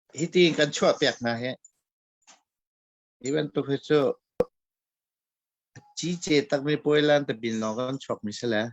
Hiti kan chuah piak hna hi. Hi bantuk hi cu cice takmi puailan te bin lawng kan chuak mi si le.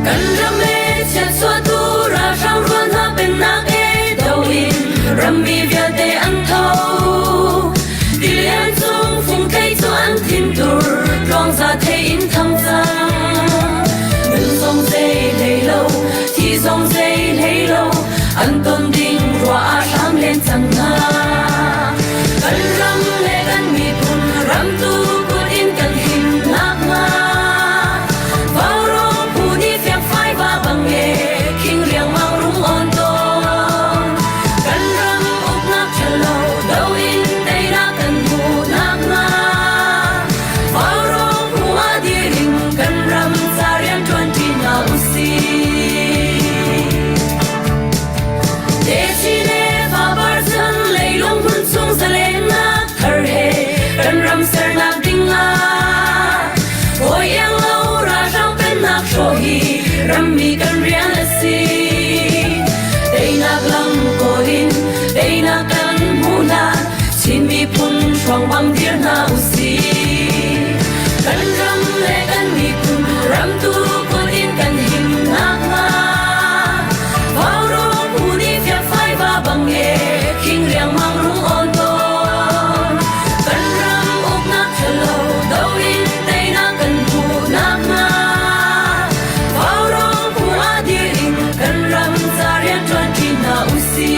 Kan ram e chiatchuahtu ralhrang rual hna pennak e do in rammi vialte an tho. Tilian cung fungthei cu an thintur tluangza thei in thang cang. Nun zong zei hlei lo, thi zong zei hlei lo, an ton ding ruah ah hram len cang hna. Kan ram le kan miphun ram tu kut in kan him nakhnga. Vaurawng phu nih fiangfai va bang e, khing riangmang rung on tawn. Kan ram uknak ṭhalo do in teinak kan hmuh nakhnga. Vaurawng phu ah dir in kan ram ca rian ṭuan ṭi hna usih. Techi le fabar chan leilung hmun chung zalennak thar he kan ram sernak ding ah hawi iang lo ralhrang pennak hrawh hi rammi kan rian a si. Teinak lam kawl in teinak kan hmuh hlan Chin miphun hruang bang dir hna usih. Kan ram le kan miphun ram tu kut in kan him nakhnga Vaurawng phu nih fiangfai va bang e khing riangmang rung on tawn. Kan ram uknak ṭhalo do in teinak kan hmuh nakhnga Vaurawng phu ah dir in kan ram ca rian ṭuan ṭi hna usih.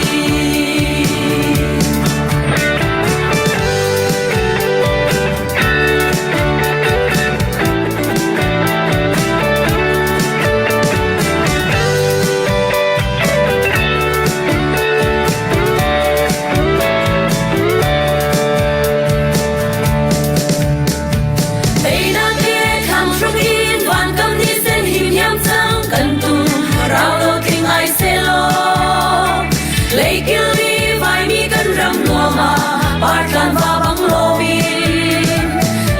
Teinak ke thlang hruk in van kam ni sen him hiam cang kan tum rau lo tling ai selaw leikil ni vaimi kan ram nuam ah partlan va bang loin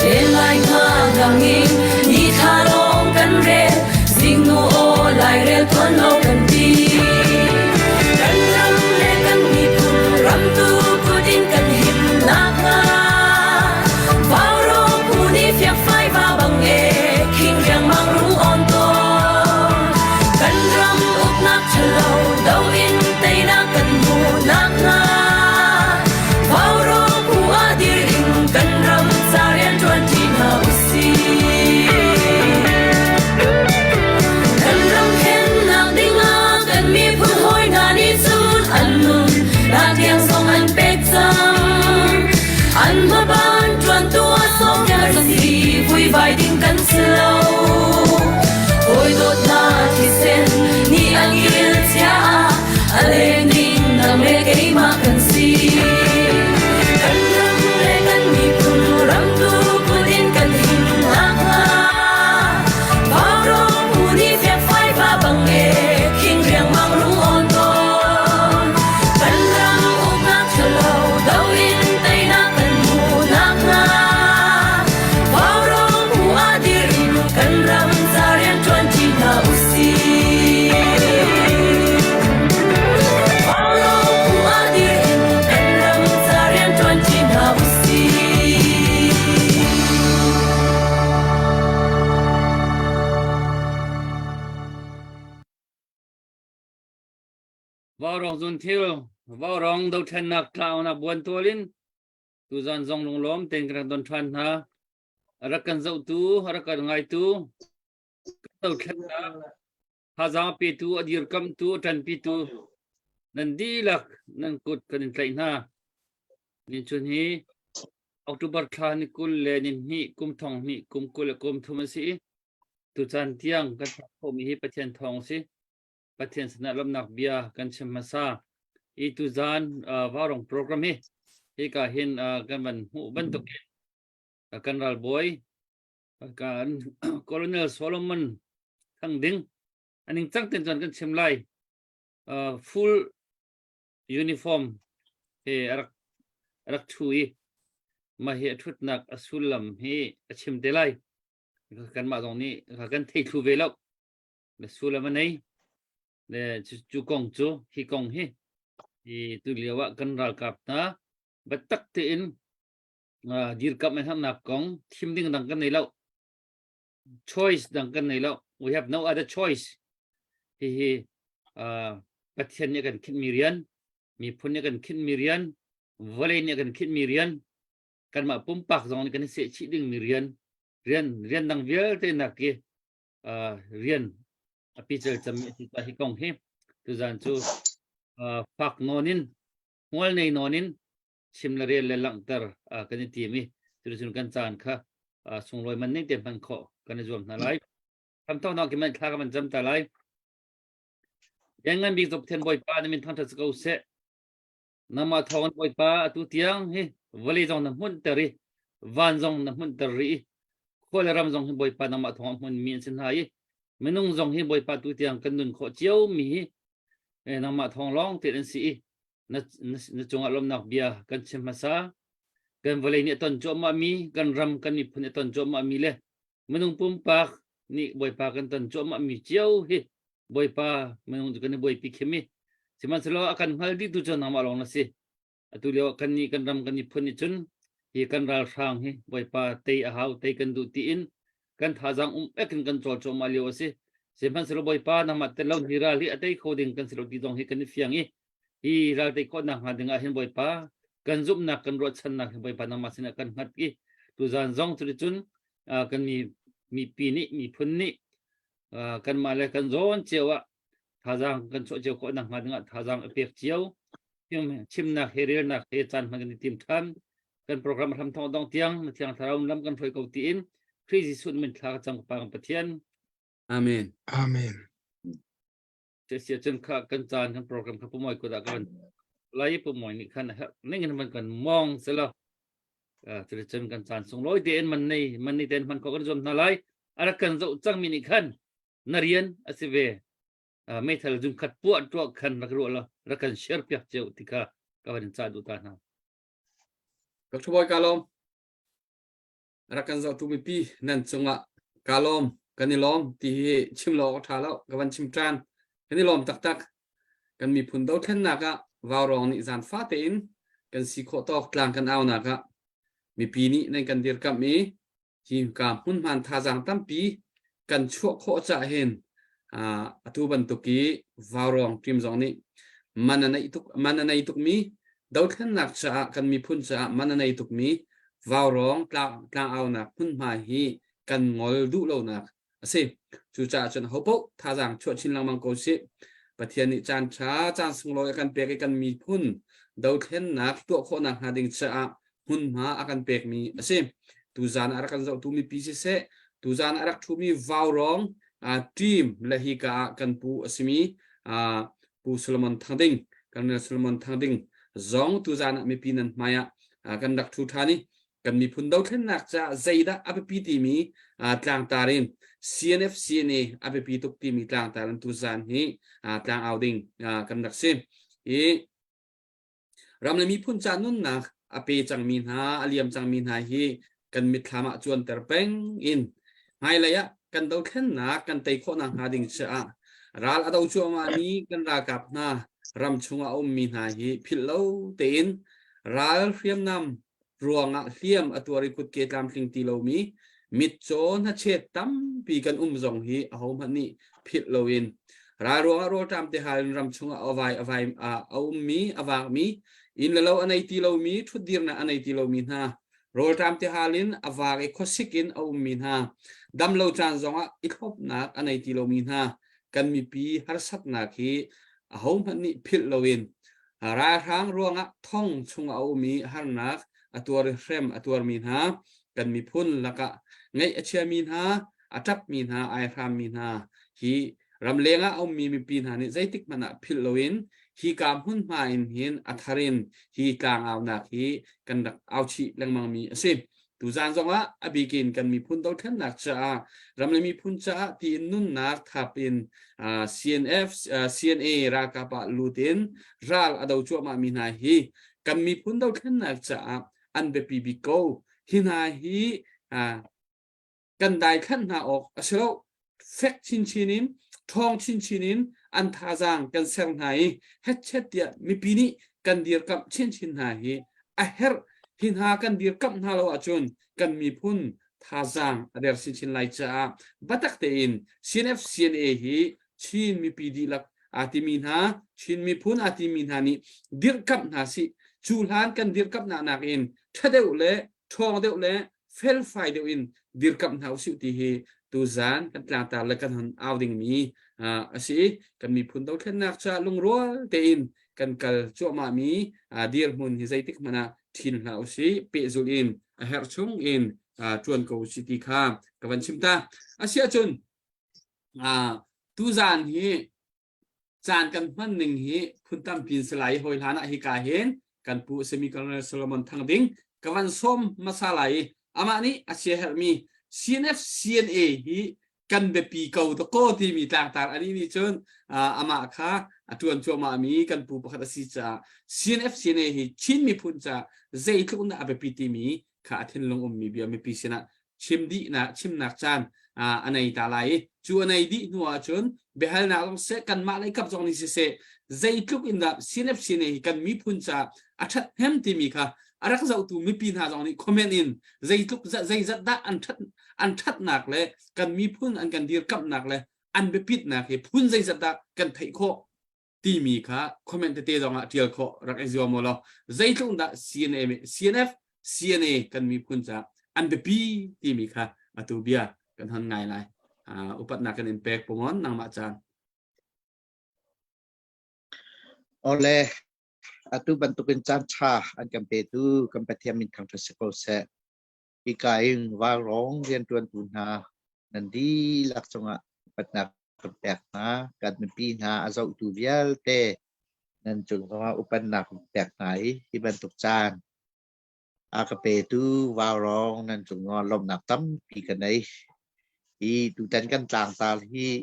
len lai nga dangin ni thla lawng kan rel zingnu aw lairel tuan lo kan ti kan ram le kan miphun ram tu kut in kan him nakhnga Vaurawng phu nih fiakfai va bang e khing riangmang rung on tawn kan ram uknak ṭhalo do in teinak kan hmuh nakhnga Vaurawng phu ah dir in kan ram ca rian ṭuan ṭi hna usih. Kan ram thlennak dingah kan miphun hawi hna nih cun an nun nak tiang zong an pek cang. An hmaban ṭuantu a sawmter si vuivai ding kan si lo. Hawi dawt hna thisen nih an kil cia a len ding nang le keimah kan si. Kan ram le kan miphun ram tu kut in kan him nakhnga Vaurawng phu nih fiakfai va bang e khing riangmang rung on tawn. Kan ram uknak ṭhalo do in teinak kan hmuh nakhnga Vaurawng phu ah dir in kan ram ca rian ṭuan ṭi hna usih. Vaurawng phu ah dir in kan ram ca rian ṭuan ṭi hna usih. Vaurawng zun thil, vaurawng dothlennak tlaunak buantual in tuzan zong lunglawm tein kan rak don ṭhan hna. A rak kan zohtu, a rak kan ngaitu, kan dothlennak thazaang petu, a dirkamtu, a ṭanpitu nan dihlak nan kut kan in tlaih hna. Ni chun hi October thla ni 20 le ni hnih kum thong hnih kum 20 le kum thum a si i tucaan tiang kan phak khawhmi hi Pathian thawng a si. Pathian sinah lawmhnak bia kan chim hmasa. I tuzaan Vaurawng program hi hika hin kan van hmuh bantukin kan ralbawi. Kan Colonel Solomon Thang Ding aning cang ten cun kan chim lai. Full uniform he arak arak thu i mah hi a thutnak a sullam hi a chim te lai. Kanmah zong nih kan thei thlu ve lo. Na sullam a nei. Le cu kong cu hi kong hi hi tu lio ah kan ralkap hna biatak tein dirkamh le harnak kong thim ding dang kan nei lo. Choice dang kan nei lo. We have no other choice. Hihi Pathian nih a kan khinhmi rian, miphun nih a kan khinhmi rian, vawlei nih a kan khinhmi rian, kanmah pumpak zong nih kan i sehchih dingmi rian, rian rian dang vialte nak i rian a pical cemmi a si ta hi kong hi tuzan cu fak nawn in hmual nei nawn in chim le rel le langhter kan i tim i tucun kan caan kha sunglawi man ning te hman khawh kan i zuam hna lai. Thamthawknak ki man thla ka man cam ta lai. Lianngan bik Zopthen Bawipa na min thangṭhat si ko seh. Nangmah thawngin Bawipa atu tiang hi vawlei zong na hmunhter i van zong na hmunhter rih i khua le ram zong hi Bawipa nangmah thawng a hmunmi an si hna i minung zong hi Bawipa tu tiang kan nun khawh cio mi hi nangmah thawng lawng te an si i na, na, na cungah lawmnak bia kan chim hmasa. Kan vawlei nih a ton cuahmah mi, kan ram kan miphun nih a ton cuahmah mi le minung pumpak nih Bawipa kan ton cuahmah mi cio hi Bawipa minung cu kan i buaipi khim i sihmanhsehlaw a kan hngal dih tu cu nangmah lawng na si. Atu lio kan nih kan ram kan miphun nih cun hi kan ralhrang hi Bawipa tei a hau tei kan duh tiin kan thazaang um ek in kan cawl cuahmah lio a si. Sihmanhsehlaw Bawipa nangmah tel lo hi ral hi a tei kho ding kan si lo ti zong hi kan i fiang i hi ral tei khawhnak hnga ding ah hin Bawipa kan zumhnak kan ruahchannak hi Bawipa nangmah sinah kan hngat i tuzaan zong cuticun kan mi mipi nih miphun nih kanmah le kan zawn cio ah thazaang kan chuah cio khawh nakhnga dingah thazaang a pek cio chimnak he relnak he caan hman kan i tim ṭhan kan program hram thong dong tiang na thiang thlarau lam kan hruai ko tiin Khrih Jesuh min thla ka cam ka pa Pathian. Amen. Amen. Sia cun kha kan caan kan program kha pumoi ko dah kan lai pumoi nih khan ning in man kan mong selo cun kan caan sunglawi tein man nei man ni ten man ko kan zuam hna lai a rak kan zoh cangmi nih khan na rian a si ve meithal zung khat puah tuah khan rak ruah la rak kan share piak cio ti kha ka van ca duh ta hna. Dr. Boy ka lawm. Rak kan zohtu mipi nan cungah ka lawm kan i lawm ti hi chim lo awk a ṭha lo ka van chim ṭan kan i lawm taktak kan miphun dothlennak ah vaurawng nih zan fate in kan si khawh tawk tlang kan aunak ah mipi nih nan kan dirkamh i hi ka hmunhman thazaang tampi kan chuah khawh cah hin atu bantuk i vaurawng team zong nih man a neih tuk man a nei tukmi dothlennak caah kan miphun caah man a nei tukmi vaurawng tlangaunak hmunhma hi kan ngol duh lonak a si. Cucaah cun hopaoh thazaang chuah chin lengmang ko sih. Pathian nih caan ṭha caan sunglawi a kan pek i kan miphun dothlennak tuah khawhnak hnga ding caah hmunhma a kan pekmi a si. Tuzaan ah a rak kan zohtu mipi siseh, tuzaan ah a rak ṭhumi vaurawng team le hika ah kan pu a simi Pu Solomon Thangding, Colonel Solomon Thangding zong tuzaan ah mipi nan hmai ah kan rak ṭhu ṭhan i kan miphun dothlennak caah zeidah a biapi timi tlangtar in CNF CNA a biapi tuk timi tlangtar in tuzaan hi tlangau ding kan rak si. I ram le miphun ca nunnak a pe cangmi hna, a liam cangmi hna hi kan mitthlam ah cuanter peng in hmailei ah kan dothlennak kan tei khawhnak hnga ding caah ral a do cuahmahmi kan ralkap hna ram chungah a ummi hna hi philh lo tein ral hriamnam ruangah hliam a tuar i kutke tlamtling ti lomi mitcaw hnachet tampi kan um zong hi ahohmanh nih philh loin ral ruangah rawlṭam te hal in ram chungah a vai a ummi a vakmi inn le lo a nei ti lomi ṭhutdirnak a nei ti lomi hna rawlṭam te hal in a vak i khuasik in a ummi hna damlo caan zongah i thlopnak a nei ti lomi hna kan mipi harsatnak hi ahohmanh nih philh loin Ralhrang ruangah thong chungah a um i harnak a tuar i hrem a tuarmi hna kan miphun lakah ngaih a chiami hna, a ṭapmi hna, ai hrammi hna hi ramleng ah a ummi mipi hna nih zeitik hmanh ah philh loin hi ka hmunhma in hin a thar in hi tlangaunak hi kan rak au chih lengmangmi a si. Tuzaan zongah a bikin kan miphun dothlennak caah ram le miphun caah tiin nunnak thap in CNF CNA ralkap ah lut in ral a do cuahmah mi hna hi kan miphun dothlennak caah an biapi bik ko. Hi hna hi kan daithlan hna awk a si lo. Fek chinchin in ṭhawng chinchin in an thazaang kan ser hna i hetchet tiah mipi nih kan dirkamh chinchin hna hi a herh. Hi hna kan dirkamh hna lo ahcun kan miphun thazaang a der chinchin lai caah biatak tein CNF CNA hi Chin mipi dihlak aa timi hna, Chin miphun aa timi hna nih dirhkamh hna sih. Cu hlan kan dirkamhnak nakin ṭha deuh le ṭhawng deuh le felfai deuh in dirkamh hna usih ti hi tuzan kan tlangtar le kan hon au dingmi a si. Kan miphun dothlennak caah lungrual tein kan kal cuahmah mi dirhmun hi zeitik hmanh ah ṭhin hlah usih, pehzulh in a herh chung in ṭuan ko usih ti kha ka van chim ta. Asiahcun tuzan hi caan kan hman ning hi phun tampi in si lai i hawi hlan ah hika hin kan pu semi Colonel Solomon Thang Ding ka van sawm hmasa lai i amah nih a siaherhmi CNF CNA hi kan biapi ko dakaw timi tlangtar ani nih cun amah kha a tuan cuahmah mi kan pu pakhat a si caah CNF CNA hi Chin miphun caah zeitluk in dah a biapi timi kha a thinlung ummi bia mipi sinah chim dihnak chimnak caan a nei ta lai i cu a nei dih hnu ahcun biahalnak zong seh kanmah lei kap zong nih siseh zeitluk in dah CNF CNA hi kan miphun caah a ṭhat hnem timi kha a rak zohtu mipi hna zong nih comment in zeitluk zeizat dah an ṭhat an ṭhatnak le kan miphun an kan dirkamhnak le an biapitnak hi phun zeizat dah kan theih khawh timi kha comment tete zong ah ṭial khawh rak i zuam u law zeitluk dah CNA CNF CNA kan miphun caah an biapi timi kha atu bia kan hon ngai lai. Upatnak kan in pek pungon nangmah caan. Ole atu bantukin caan ṭha an kan petu kan Pathian min thangṭhat si ko seh. Hika in vaurawng rianṭuantu hna nan dihlak cungah upatnak kan pek hna. Kan mipi hna a zohtu vialte nan cung zongah upatnak kan pek hna i hi bantuk caan a ka petu vaurawng nan cungah lawmhnak tampi ka nei. Hi tutan kan tlangtar hi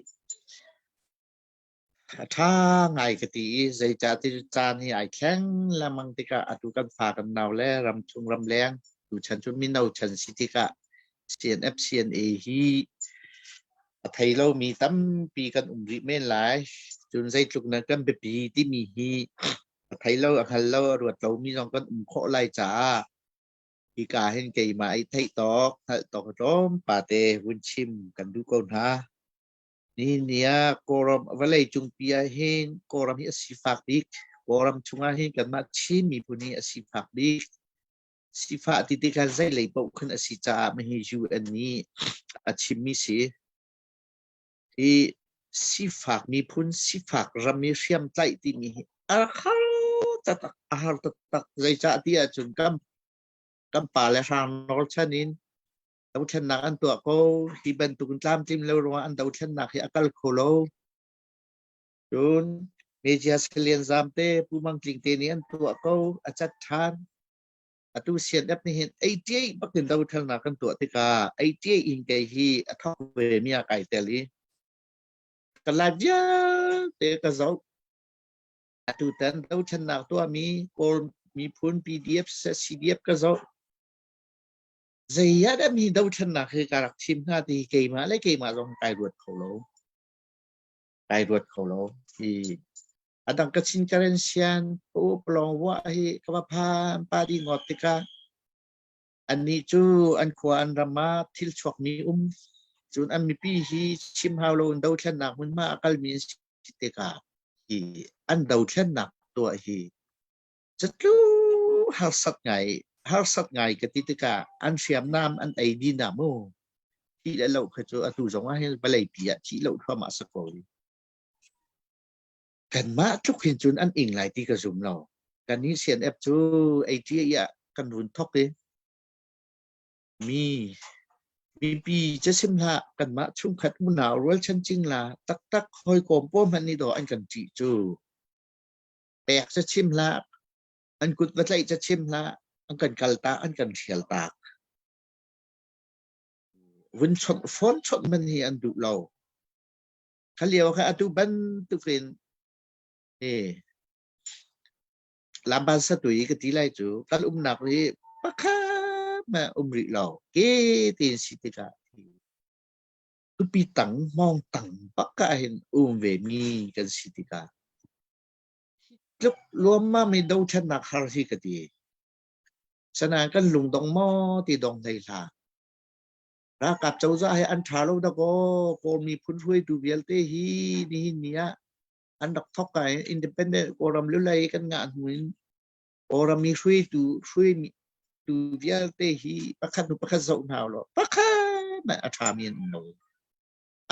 A ṭha ngai ka ti i zeicahtiah caan hi ai thleng lengmang tikah atu kan fa kan nau le ramchung ramleng tuchan cu mino chan si tikah CNF CNA hi a thei lomi tampi kan um rih men lai. Cun zeitluk na kan biapi timi hi a thei lo, a hngal lo, a ruat lomi zong kan um khawh lai caah hika hin keimah i theih tawk, hngalh tawk tlawmpate vun chim kan duh ko hna. Nihin ni ah Kawlram vawleicungpi ahhin Kawlram hi a sifak bik. Kawlram chungah hin kanmah Chin miphun hi a sifak bik. Sifah ti tikah zeilei paoh khan a si caah hihi UN nih a chimmi si. Hi sifak miphun, sifak ram i hriamtlaih timi hi a har taktak, a har taktak. Zeicah ti ahcun kan kan pale hrang nawl chan in Dothlennak an tuah ko. Hi bantuk in tlamtlim lo ruangah an dothlennak hi a kal kho lo. Cun Media Salian Zam te Pu Mang Tling te nih an tuah ko. A cat ṭhan. Atu CNF nih hin 88 bak in dothlennak kan tuah tikah 88 in kei hi a thawk ve mi ah kai tel i ka life vialte ka zoh. Atu tan dothlennak tuahmi Kawl miphun PDF CDF ka zoh. Zei ah dah mi dothlennak hi ka rak thim hnga ti keimah le keimah zong kai ruat kho lo. Kai ruat kho lo. Hi a dang ka chin karen sian pu palong wa hi ka va phan pa di ngot tikah annih cu an khua an ram ah thil chuak mi um cun an mipi hi chim hau lo in dothlennak hmunhma a kalmi an si tikah hi an dothlennak tuah hi Catlu harsat ngai harsat ngai ka ti tikah an hriamnam an ei dih na mu. Thih le lo kha cu atu zong ah hin vawleipi ah thih lo thluahmah si ko. Kanmah tluk hin cun an ing lai ti ka zum lo. Kan hi CNF cu ATA ah kan run thok i mi mipi cu sim hlah kanmah chungkhat unau rualchan cingla taktak hawikom pawl hmanh nih dawh an kan ṭih cu. Pek ca chim hlah, an kut va tlaih ca chim hlah, an kan kaltak, an kan ṭhialtak. Vun chawnh phone chawnh man hi an duh lo. Kha lio kha atu bantukin e lamban satui ka ti lai cu kan umnak hi pakhat ma um rih lo ke tin si tikah tupi tang hmawng tang bak ah hin um ve mi kan si tikah tluk luammam i dothlennak har hi ka ti. Sanain kan lungdong maw ti dong hlei hlah. Ralkap cozah hi an ṭha lo dakaw Kawl miphun hruaitu vialte hi nihin ni ah an rak thok ka in independent Kawlram lulei kan ngah hnu in Kawlram mi hruaitu hruaimi tu vialte hi pakhat hnu pakhat zoh hna law pakhat hmanh a ṭhami an um lo.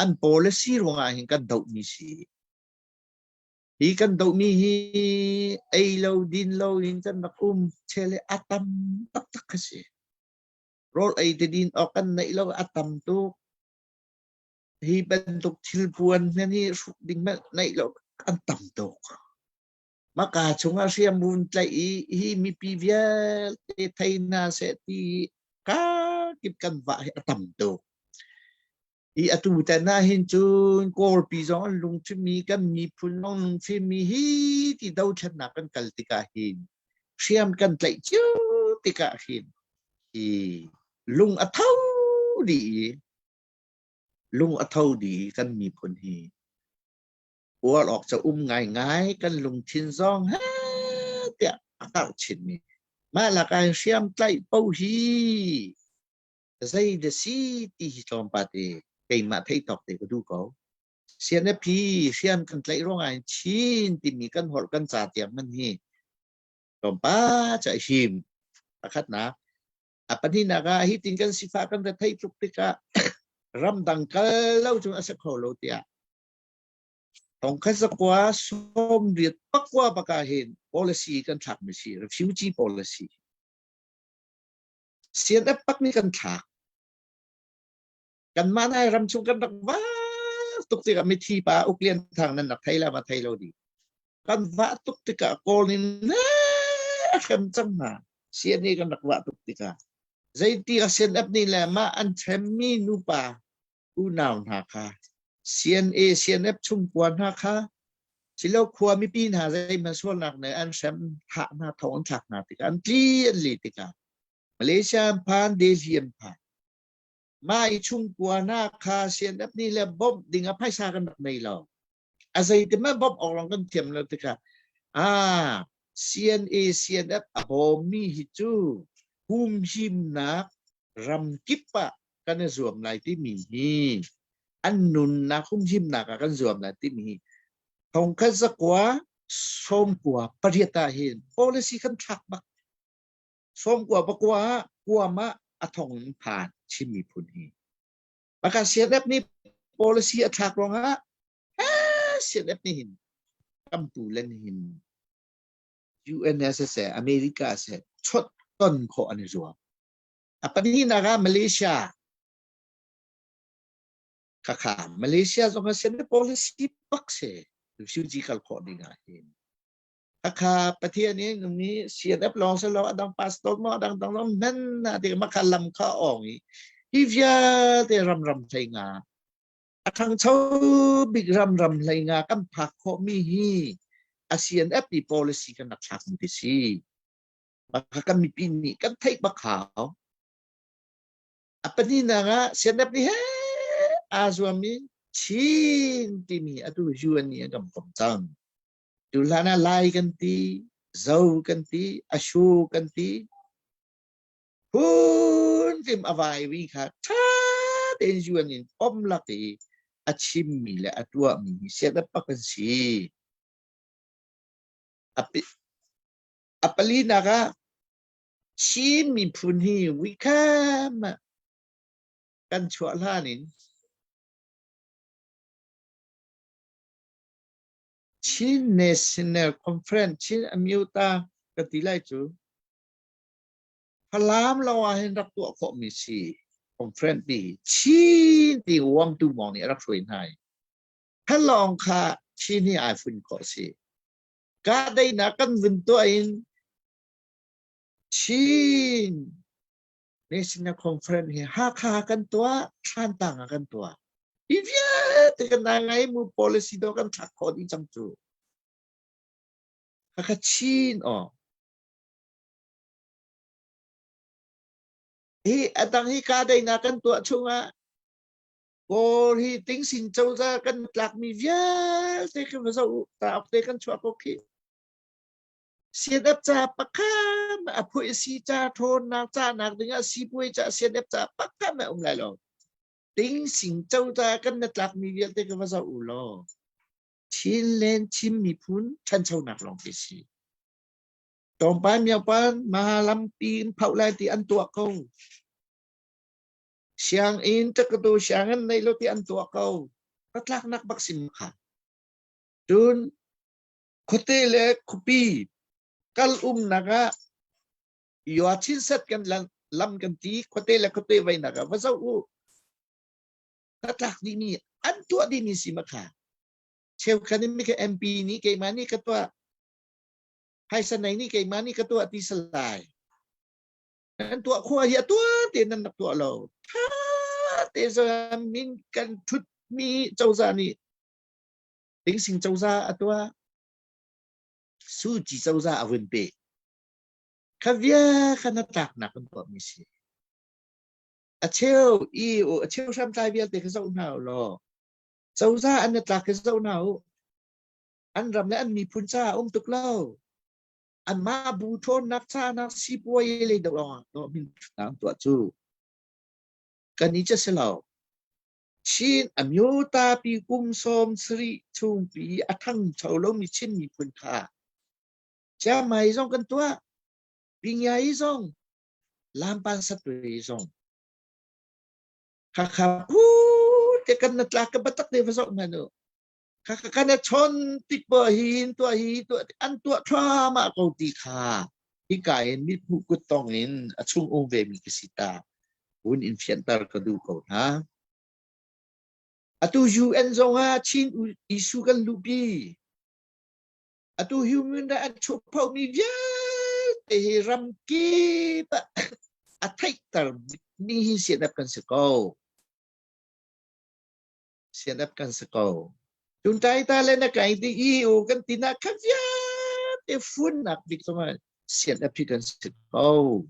An policy ruangah hin kan dohmi si. Hi kan dohmi hi ei lo din lo in kan rak um chel hi a tam taktak a si. Rawl ei te din awk kan neih lo a tam tuk. Hi bantuk thil puan hman hi hruk ding hmanh neih lo an tam tuk. Maka chungah hriam vun tlaih i hi mipi vialte thei hna seh ti ka kip kan vah hi a tam tuk. Hi atu tan ah hin cun Kawlpi zong an lungfimmi kan miphun zong lungfimmi hi ti dothlennak kan kal tikah hin hriam kan tlaih cio tikah hin hi lung a tho dih i lung a tho dih i kan miphun hi uar awk ca um ngaingai kan lungthin zong he tiah a karh chinmi mah lakah hin hriam tlaih paoh hi zei da si ti hi tlawmpal te keimah theih tawk te ka duh ko. CNF hi hriam kan tlaih ruangah hin Chin timi kan holh kan ca tiang man hi tlawmpal ca him pakhatnak a pahnihnak ah hi tin kan sifah kan retheih tuk tikah ramdang kal lo cun a si kho lo tiah thongkhat zakua sawmriat pakua baka hin policy kan thlak mi si refugee policy CNF pak nih kan thlak. Kanmah nai ram chung kan rak va tuk tikah mithi pa Uk Lian Thang nan rak thei la ma thei lo di. Kan va tuk tikah Kawl nih a hrem cang hna. CNA kan rak va tuk tikah zeiti a CNF nih le mah an hremmi nupa unau hna kha CNA CNF chungkua hna kha silo khua mipi hna zeihmanh sualnak ne an hrem thah hna thong an thlak hna tikah an tli an li tikah Malaysia an phan Delhi an phan mah i chungkua hna kha CNF nih le bawmh ding ah phaisa kan rak nei lo a zeiti hmanh bawmh awk lawng kan thiam lo tikah ah CNA CNF a bawmmi hi cu humhimnak ramkip ah kan i zuam lai timi hi an nunnak humhimnak ah kan zuam lai timi hi thongkhat zakua sawmkua pariat ah hin policy kan thlak bak sawmkua pakua ah kuam ah a thong in phan Chin miphun hi Baka CNF nih policy a thlak ruangah CNF nih hin kamtu len hin UNSS America se chot ton khawh an i zuam. A pahnihnak ah Malaysia khakha Malaysia zong a sen policy bak se refugee kal khawh ding ah hin khakha Pathian in mi CNF lawng se lo adang pastor mo adang dang long nan na ti makha lam kha ong i hi vialte ram ram hlei nga a ṭhangcho bik ram ram hlei nga kan phak khawh mi hi a CNF ti policy kan rak thlak mi ti si Baka kan mipi nih kan theih bak hau. A pahnihnak ah CNF nih he aa zuam i Chin timi atu UN nih an kan pom cang. Tu hlan ah Lai kan ti, Zo kan ti, Ashu kan ti. Phun tim a vai wi kha ṭha tein UN in pom lak i a chimmi le a tuahmi hi CNF pak an si. A A palinak ah Chin miphun hi vuikhat ah kan chuah hlan in Chin National Conference Chin Amyota ka ti lai cu Falam lo ah hin rak tuah khawhmi si conference pi Chin ti Wangtu Mawng nih a rak hruai hna i Halong kha Chin hi ai fun khawh si. Kahdaihnak kan vun tuah in Chin National Conference hi Hakha kan tuah, Thlantlang ah kan tuah. Hi vialte kan ngai mu policy do kan thlak khawh dih cang cu. Hakha Chin aw. Hi adang hi kahdaihnak kan tuah chungah Kawl hi tingsin cozah kan tlakmi vialte khi va zoh u tauk te kan chuah ko khi. CNF ca pakhat a phuih si ca ṭhawnnak cahnak dingah sipuai ca CNF ca pakhat a um lai lo. Tingsing cozah kan na tlakmi vialte khi va zoh u law Chinland Chin miphun ṭhanchonak lawng te si. Tlawmpan miopan ma lampi in phoh lai ti an tuah ko. Sianginn takatu sianginn nei lo ti an tuah ko. Patlaknak bak sim kha. Cun khuate le khuapi kal umnak ah yua chin set kan lam kan ti khuate le khuate veinak ah va zoh u. Patlak dih mi an tuah dih mi si ma kha. Cheukhat in mi ka MP nih keimah nih ka tuah Phaisa nei nih keimah nih ka tuah ti salai. Nan tuah khua hi a tuah te nan rak tuah lo. Tha te zan min kan thut mi cozah nih Tingsing cozah a tuah. Suci cozah a vun pe. Kha via kha na tlaknak kan tuah mi si. A cheu i a cheu hramtlai vialte kha zoh hna u law cozah an na tlak kha zoh hna u. An ram le an miphun caah um tuk lo. Anmah bu ṭhawnnak canak sipuai lei deuh lawngah dawh min an tuah cu. Kan i ca si lo. Chin amyota pi kum 70 chungpi a ṭhangcho lomi Chin miphun kha Chiang Mai zong kan tuah, Pingyai zong, Lampan Satwe zong. Khakha phu te kan na tlak ka batak te va zoh hmanh u. Kan i chawn tik poah hi tuah hi tuah an tuah thluahmah ko ti kha hika in mithmuh kuttong in a chung um ve mi ka si ta vun in fianter ka duh ko hna. Atu UN zong ah Chin issue kan luhpi. Atu human right an chuahpho mi vialte hi ram kip ah a theihter mi hi sianap kan si ko. Sianap kan si ko. Tuntai ta le na kai ti i u kan ti na kha vialte funnak bik zong sianap hi kan si ko.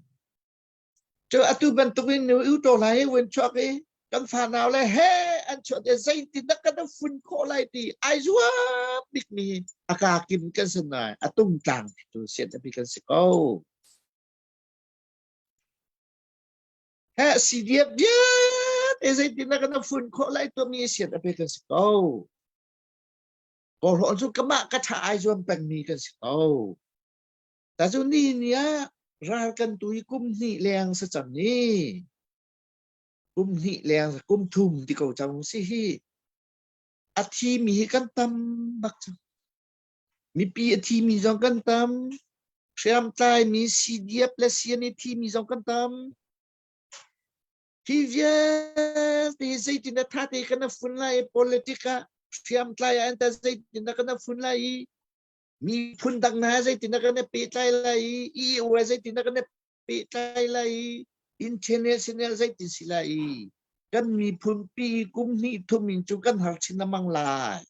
Cu atu bantuk in nu u to lai wen chuak i kan fanau le he an chuah te zeitin dah kan fun khawh lai ti ai zuam bik mi aka kim kan si nai atung tlang tu sianap hi kan si ko. He CDF vialte zeitin dah kan fun khawh lai tuahmi sian a pe kan si ko. Kawlrawn cu kamah ka tha ai zuam pengmi kan si ko. Ta cu ni ni ah ral kan tu i kum hnih leng sa cang ni. Kum hnih leng kum thum ti ko cang si hi. A thi mi hi kan tam bak cang. Mipi a thi mi zong kan tam. Hriamtlai mi CDF le CNA thi mi zong kan tam. Hi vialte hi zeitin dah tha te kan fun lai i politic ah hriamtlai ah anta zeitin dah kan fun lai i miphun dang hna zeitin dah kan pehtlai lai i EU zeitin dah kan pehtlai lai i international zeitin si lai i kan miphun pi kum hnih thum in cu kan har chin lengmang lai.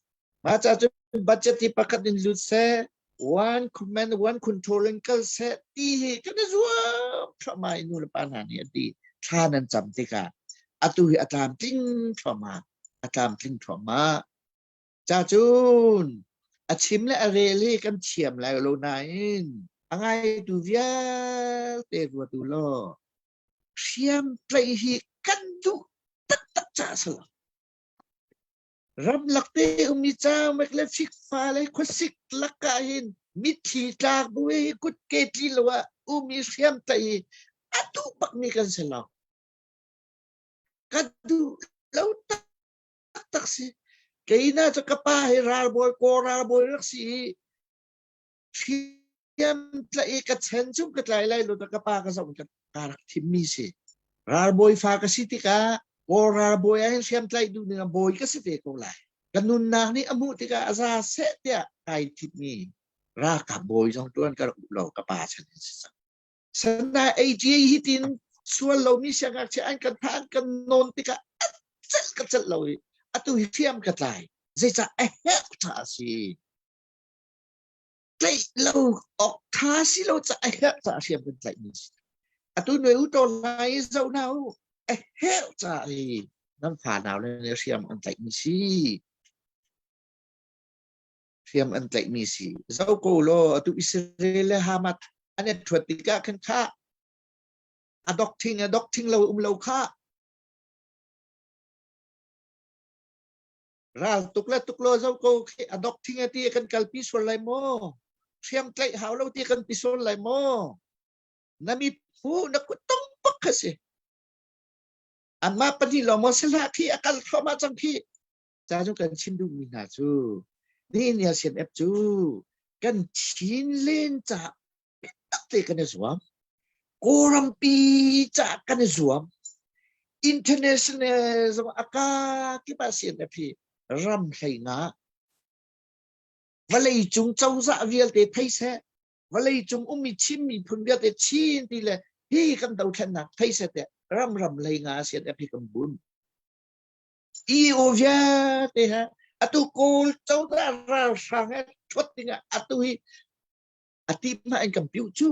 Mah ca cun budget hi pakhat in lut seh, one command one control in kal seh ti hi kan i zuam thluahmah i nu le pa hna nih an ti. Thla nan cam tikah atu hi a tlamtling thluahmah, a tlamtling thluahmah. Ca cun a chim le a rel hi kan thiam lai lo nain a ngaitu vialte ruat u law hriam tlaih hi kan duh taktak caah si lo. Ramlak te ummi cangmek le fikfa le khuasik lakah hin mitthli tlak bu hi kutke tli lo ah umi hriam tlaih hi a duh bakmi kan si lo. Ka duh lo taktak si. Kei na cu ka pa hi ralbawi kaw ralbawi rak si i hriam tlaih i ka chen chung ka tlai lai lo ka pa ka zoh ka ka rak thimmi si. Ralbawi fa ka si tikah kaw ralbawi ah hin hriam tlaih duh ning ah bawi ka si ve ko lai. Ka nunnak nih a hmuh tikah a za seh tiah kai thitmi ralkap bawi zong tuan ka rak duh lo ka pa chan in si cang. Sandai AGA hi tin Sual lomi siangngakchia an kan thah an kan nawn tikah a celh ka celh lo i atu hi hriam ka tlai. Zeicah a herh ṭha a si. Tlaih lo awk ṭha si lo ca a herh caah hriam kan tlaihmi si. Atu nuai u tawl lai i zoh hna u. A herh caah hi nan fa nau le hriam an tlaihmi si. Hriam an tlaihmi si. Zoh ko law atu Israel le Hamas an i ṭhuat tikah khan kha a dok thing a dok thing lo um lo kha ral tuk le tuk lo zo ko khi a dok thing a ti kan kalpi sual lai maw hriam tlaih hau lo ti kan pi sual lai maw na mi phu na kut tong pak kha si anmah pahnih lawng maw sihlah khi a kal thluahmah cang khi ca cu kan chim duhmi hna cu nihin ni CNF cu kan Chin len ca biatak te kan i zuam. Kawlrampi caah kan i zuam. International zong a ka kip ah CNF hi ram hlei nga vawlei cung cozah vialte thei seh vawlei cung ummi Chin miphun vialte Chin ti le hi kan dothlennak thei seh tiah ram ram hlei nga CNF hi kan bun. EU vialte ha atu Kawl cozah ralhrang he thuat dingah atu hi a timah an kan piuh cu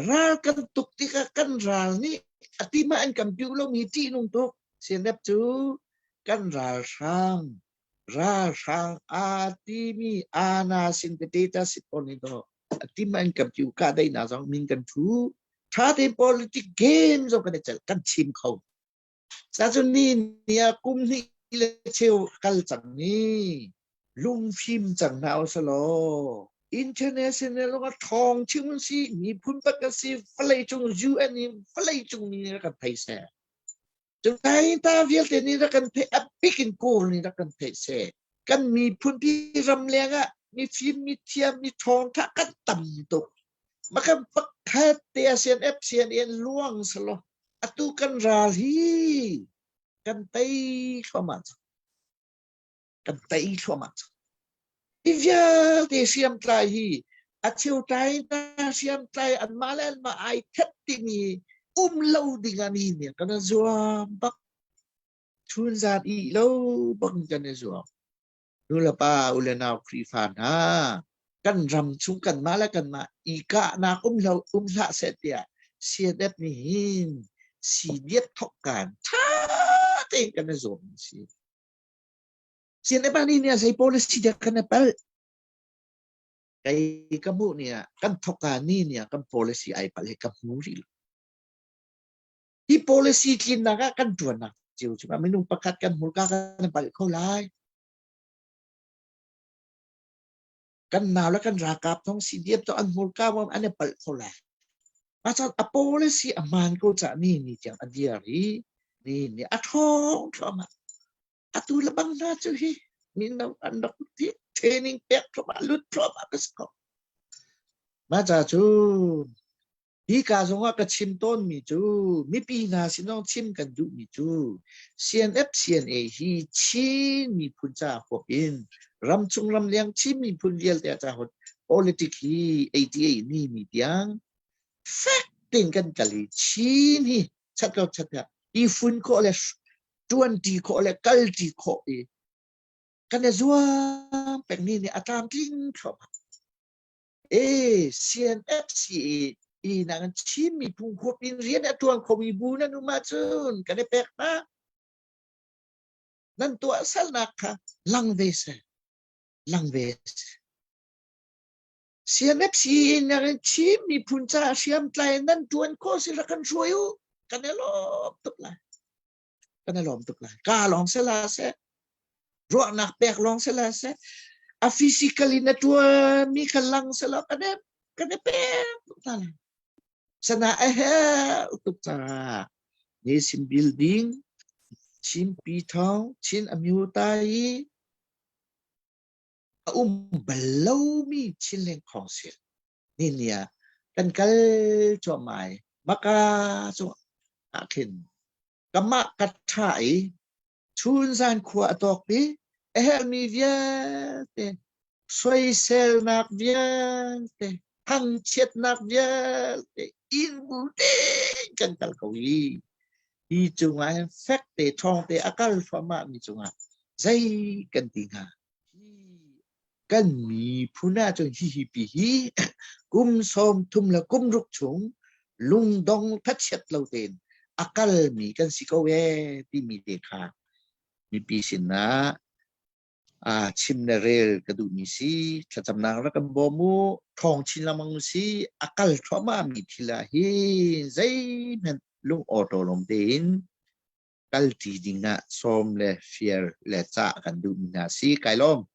ral kan tuk tikah kan ral nih a timah an kan piuh lomi ṭihnung tuk CNF cu kan ralhrang ralhrang aa timi ana sin tete ta sit pawl nih dawh a timah an kan piuh kahdaihnak zong min kan thu ṭha tein politic game zong kan i celh kan chim kho Cacun ni ni ah kum hnih le cheu kal cang ni lungfim cang hna usalaw international ah thawng chim si miphun pat kan si vawlei cung UN i vawlei cung mi nih rak kan thei seh cun ta vialte nih rak kan theih a bik in kawl nih rak kan theih seh kan miphun pi ram leng ah mifim mithiam mi thawngtha kan tam tuk Maka pakhat te CNF CNN luang selaw atu kan ral hi kan tei thluahmah cang. Kan tei thluahmah cang. Hi vialte hriamtlai hi a cheu tlai na hriamtlai anmah le anmah ai that timi um lo ding ah mi nih kan zuam bak. Chunzan i lo bang kan i zuam. Nulepa u le nau Khrihfa hna, kan ram chung kanmah le kanmah i kahnak um lo um hlah seh tiah CNF nih hin CDF thok kan ṭha tein kan i zuam si. CNF ah nih zei policy dah kan i palh? Kei ka hmuh ni ah kan thok ni ni ah kan policy ai palh hi ka hmu rih lo. Hi policy tlinnak ah kan ṭuannak cio cungah minung pakhat kan hmurka kan palh kho lai. Kan nau le kan ralkap thong CDF to an hmurka mom an i palh kho lai. Machan a policy a hmaan ko cah ni ni tiang a diar i ni ni a ṭhawng thluahmah. Atu le bang hna cu hi mino an rak ti training pek thluahmah lut thluahmah ka si ko. Mah ca cu Hika zongah ka chim tawnmi cu mipi hna sin zong chim kan duhmi cu CNF CNA hi Chin miphun ca huap in ramchung ramleng Chin miphun vialte ca huap politic hi 88 ni mi tiang fek tein kan kal i Chin hi chat lo chat i fun khawh le tuanti khawh le kalti khawh i kan i zuam peng ni nih a tlamtling thluahmah. E CNFCA i nang Chin miphun huap in rian a tuan khomi bu nan um ahcun kan i pek hna. Nan tuah salnak kha lang ve seh. Lang ve seh. CNFC nang Chin miphun ca hriamtlai nan tuan kho si rak kan hruai u. Kan i lawm tuk lai. Kan i lawm tuk lai. Ka lawng se la seh. Ruahnak pek lawng se la seh. A physically na tuanmi kha lang se law kan i kan i pek tuk hna lai. Sana a herh tuk caah Nation building Chin Pi Thawng Chin Amyota i a um bal lomi Chinland Council ni ni ah kan kal cuahmah i maka cu ah khin kamah ka ṭha i chunzan khua a tawk i a herhmi vialte soiselnak vialte. Thangchiatnak vialte inn bu tein kan kal ko i hi cungah hin fek te ṭhawng te a kal thluahmah mi cungah zei kan ti hnga? Kan miphun ahcun hihi pi hi kum 30 le kum ruk chung lungdong thachiat lo tein a kalmi kan si ko ee timi te kha mipi sinah chim le rel ka duhmi si. Thlacamnak rak kan bawm u. Ṭhawng chin lengmang u si. A kal thluahmahmi thil ah hin zeihmanh lung awṭawlawm tein kalṭi dingah sawm le fial le cah kan duhmi hna si. Kai lawm.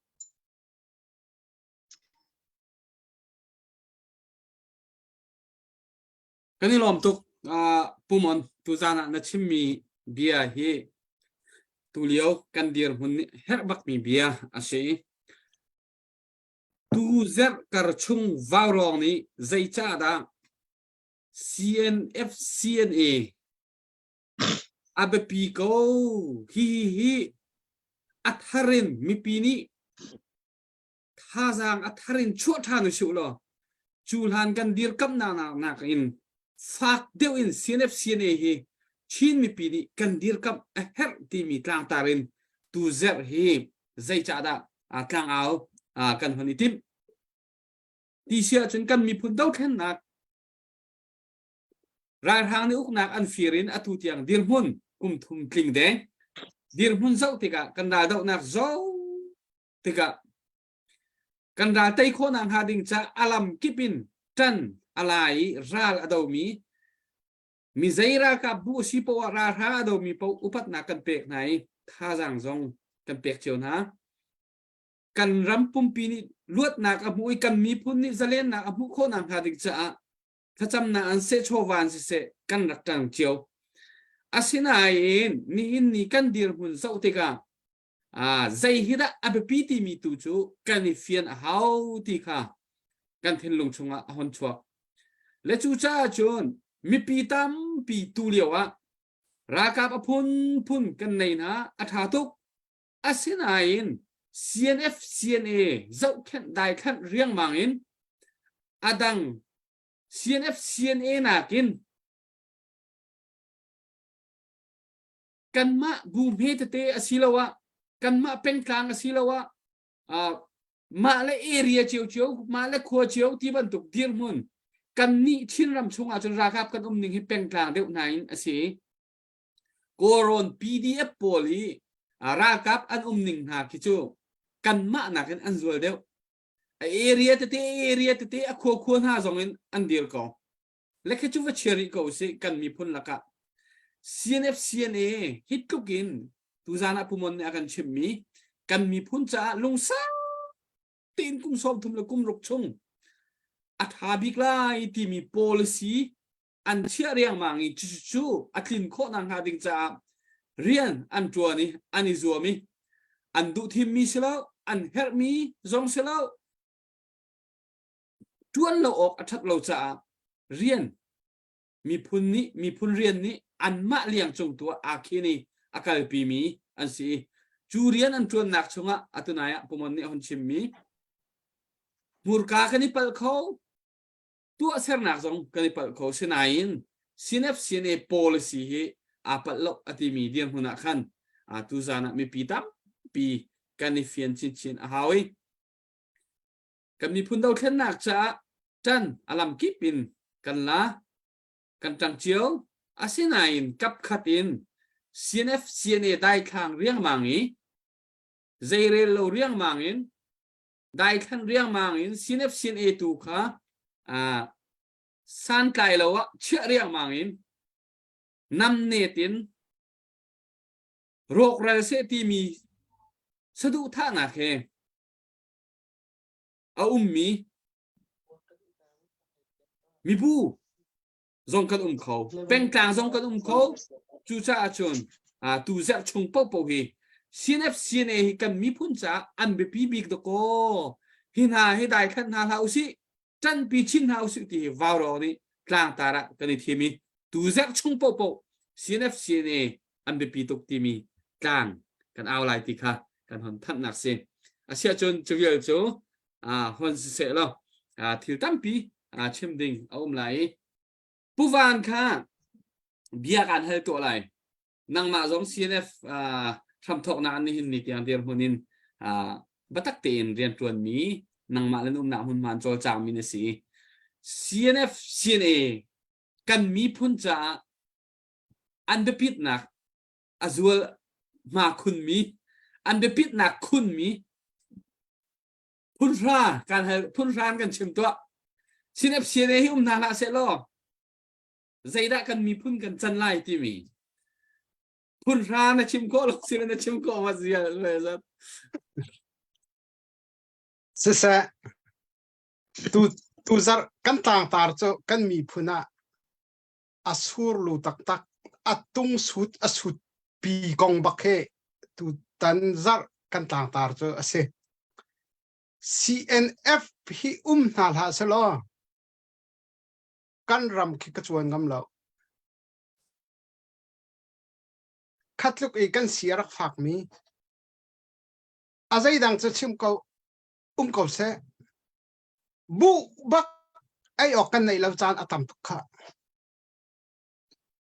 Kan i lawm tuk. Uh, Pumon, tuzan ah na chimmi bia hi tulio kan dirhmun nih herh bakmi bia a si. Tu zerh kar chung vaurawng nih zeicahdah CNF CNA a biapi ko hi hi a thar in mipi nih thazaang a thar in chuah ṭhan usih law cu hlan kan dirkamhnak nak in fak deuh in CNF CNA hi Chin mipi nih kan dirkamh a herh timi tlangtar in tu zerh hi zeicahdah tlangau kan hon i timh ti si ahcun kan miphun dothlennak ralhrang nih uknak an fir in atu tiang dirhmun kum thum tling deng dirhmun zoh tikah kan raldohnak zoh tikah kan ral tei khawhnak hnga ding ca a lam kip in ṭan a la i ral a domi mi zei ralkap bu a si poah ah ralhrang a domi paoh upatnak kan pek hna i thazaang zong kan pek cio hna. Kan ram pumpi nih luatnak a hmuh i kan miphun nih zalennak a hmuh khawhnak hnga ding caah thlacamnak an seh chawva an siseh kan rak ṭang cio. Asinain nihin ni kan dirhmun zoh tikah zei hi dah a biapi timi tu cu kan i fian a hau ti kha kan thinlung chungah a hon chuak. Le cucaah cun mipi tampi tu lio ah ralkap a phunphun kan nei hna a ṭha tuk. Asinain CNF CNA zohkhenh daithlanh riangmang in a dang CNF CNA nakin kanmah bu hme tete asiloah kanmah pengtlang asiloah uh, mah le area cio mah le khua cio ti bantuk dirhmun kan nih Chinram chungah cun ralkap kan um ning hi pengtlang deuh hna in a si. Kawlrawn PDF pawl i ralkap an um ning hna khi cu kanmah nakin an zual deuh. A area tete area tete a khua khua hna zong in an dir ko. Le khi cu va chia rih ko usih kan miphun lakah CNF CNA hi tluk in tuzan ah Pumon nih a kan chimhmi kan miphun caah lungsau tein kum 30 le kum ruk chung a ṭha bik lai timi policy an chiah riangmang i cucu a tlin khawh nakhnga ding caah rian an ṭuan i an i zuam i an duh thimmi si lo an herhmi zong si lo ṭuan lo awk a ṭhat lo caah rian miphun nih miphun rian nih anmah liang cung tu ah aa khin i a kalpimi an si i cu rian an ṭuannak chungah atunai ah Pumon nih a hun chimmi hmurka kan i palh kho tuahsernak zong kan i palh kho sinain CNF CNA policy hi aa palh lo a timi dirhmun ah khan tuzan ah mipi tampi kan i fian chinchin a hau i Kan miphun dothlennak caah ṭan a lamkip in kan la, kan ṭang cio. Asinain kapkhat in CNF CNA daithlang riangmang i zeirel lo riangmang in daithlan riangmang in CNF CNA tu kha uh, santlai lo ah chiah riangmang in namnet in rawkral seh timi saduhthahnak he a ummi mibu zong kan um kho pengtlang zong kan um kho cucaah cun tu zerh chung paohpaoh hi CNF CNA hi kan miphun caah an biapi bik dakaw hi hna hi daithlan hna hlah usih ṭanpi chin hna usih ti hi vaurawng nih tlangtar ah kan i thim i tu zerh chung paohpaoh CNF CNA an biapi tuk timi tlang kan au lai ti kha kan hon thanhnak si asiahcun cu vial cu hon siseh law thil tampi. Chim ding a um lai i Pu Van kha bia kaan hal tuah lai. Nangmah zong CNF hramthawknak nihin ni tiang dirhmun in biatak tein rianṭuanmi nangmah le na umnak hmunhma in cawlcangmi na si. CNF CNA kan miphun caah an biapitnak a zual hma khunmi an biapitnak khunmi phunhra kan hal phunhra an kan chim tuah CNF CNA hi um hna hlah seh law zeidah kan miphun kan can lai timi phunhra na chim khawh lo sile na chim khawh ma zia le zat Siseh tu tu zarh kan tlangtar cu kan miphun ah a surlu taktak a tung sut a sut pi kong bak he tutan zarh kan tlangtar cu a si. CNF hi um hna hlah selaw kan ram khi ka cuan ngam lo. Khatluk i kan si a rak fakmi a zeidang cu chim ko um ko seh. Buh bak ei awk kan neih lo caan a tam tuk kha.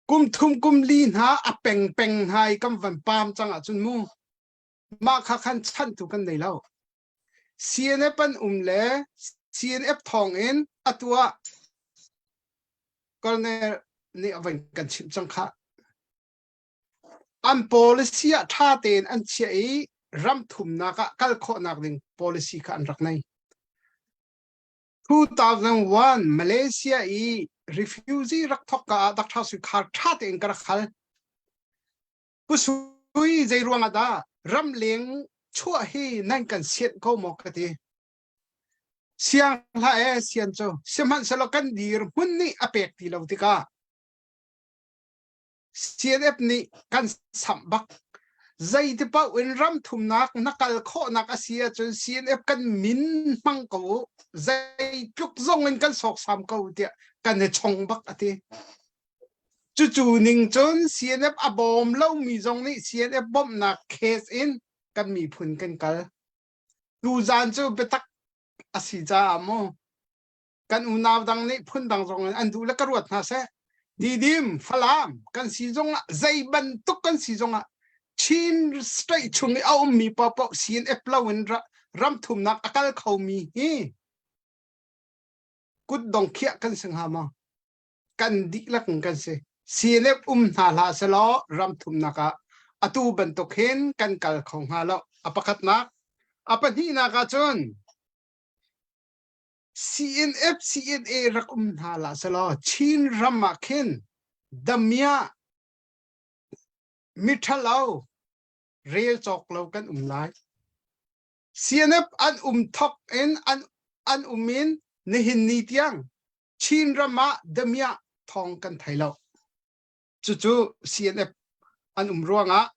Kum thum kum li hna a peng peng hna i kan van pam cang ahcun mu mah kha khan chantu kan nei lo. CNF an um le CNF thawng in atu ah Colonel nih a van kan chimh cang kha. An policy ah ṭha tein an chiah i ram thumnak ah kal khawhnak ding policy kha an rak nei. 2001 Malaysia i refugee rak thok ka ah Dr. Sui Khar ṭha tein ka rak hal. Pu Sui zei ruang ah dah ramleng chuah hi nan kan sianh ko maw ka ti. Siang hlah e sian cu sihmanhsehlaw kan dir hmun nih a pek ti lo tikah CNF nih kan samh bak. Zeiti paoh in ram thumnak na kal khawhnak a si ahcun CNF kan min hmang ko u. Zeitluk zong in kan sawksam ko tiah kan i chong bak a ti. Cucu ning cun CNF a bawm lomi zong nih CNF bawmhnak case in kan miphun kan kal. Tuzaan cu biatak a si caah mu kan unau dang nih phundang zong in an duh le ka ruat hna seh Didim Falam kan si zong ah zei bantuk kan si zong ah Chin state chung i a ummi paohpaoh CNF lo in ram thumnak a kal khomi hi kutdong khiah kan si hnga maw kan dihlak in kan si CNF um hna hlah selaw ram thumnak ah atu bantuk hin kan kal kho hnga lo a pakhatnak a pahnihnak ah cun CNF CNA rak um hna la selaw Chin ram ah khin damiah miṭhalo rel cawk lo kan um lai. CNF an um thok in an an um in nihin ni tiang Chin ram ah damiah thawng kan thei lo. Cucu CNF an um ruangah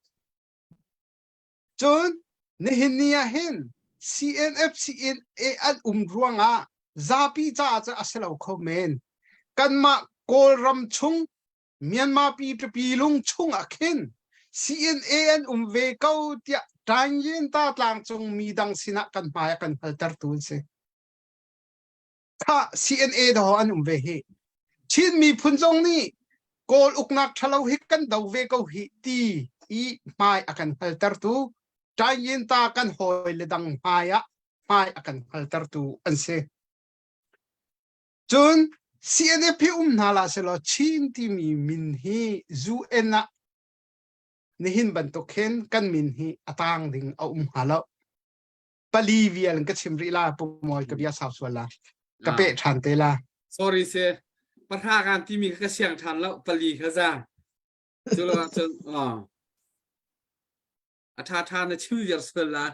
Cun nihin ni ah hin CNF CNA an um ruangah zapi caah cun a si lo kho men. Kanmah Kawlram chung Myanmar pi ṭapi lung chung ah khin CNA an um ve ko tiah Taingyin ta tlangcung mi dang sinah kan hmai a kan hngaltertu an si. Kha CNA daw an um ve hi. Chin miphun zong nih Kawl uknak ṭhalo hi kan do ve ko hi ti i hmai a kan hngaltertu Taingyin-ta kan hawi le dang hmai ah hmai a kan hngaltertu an si. Cun CNF hi um hna la selaw Chin timi min hi UN ah nihin bantuk hin kan min hi a tang ding a um hnga lo. Pali vial in ka chim rih la pu mawi ka bia sau sual la ka pe ṭhan te la. Sorry se pahra kan timi kha ka siang ṭhan lo pali kha za cu lo cun a ṭha ṭha na chim viar sual la.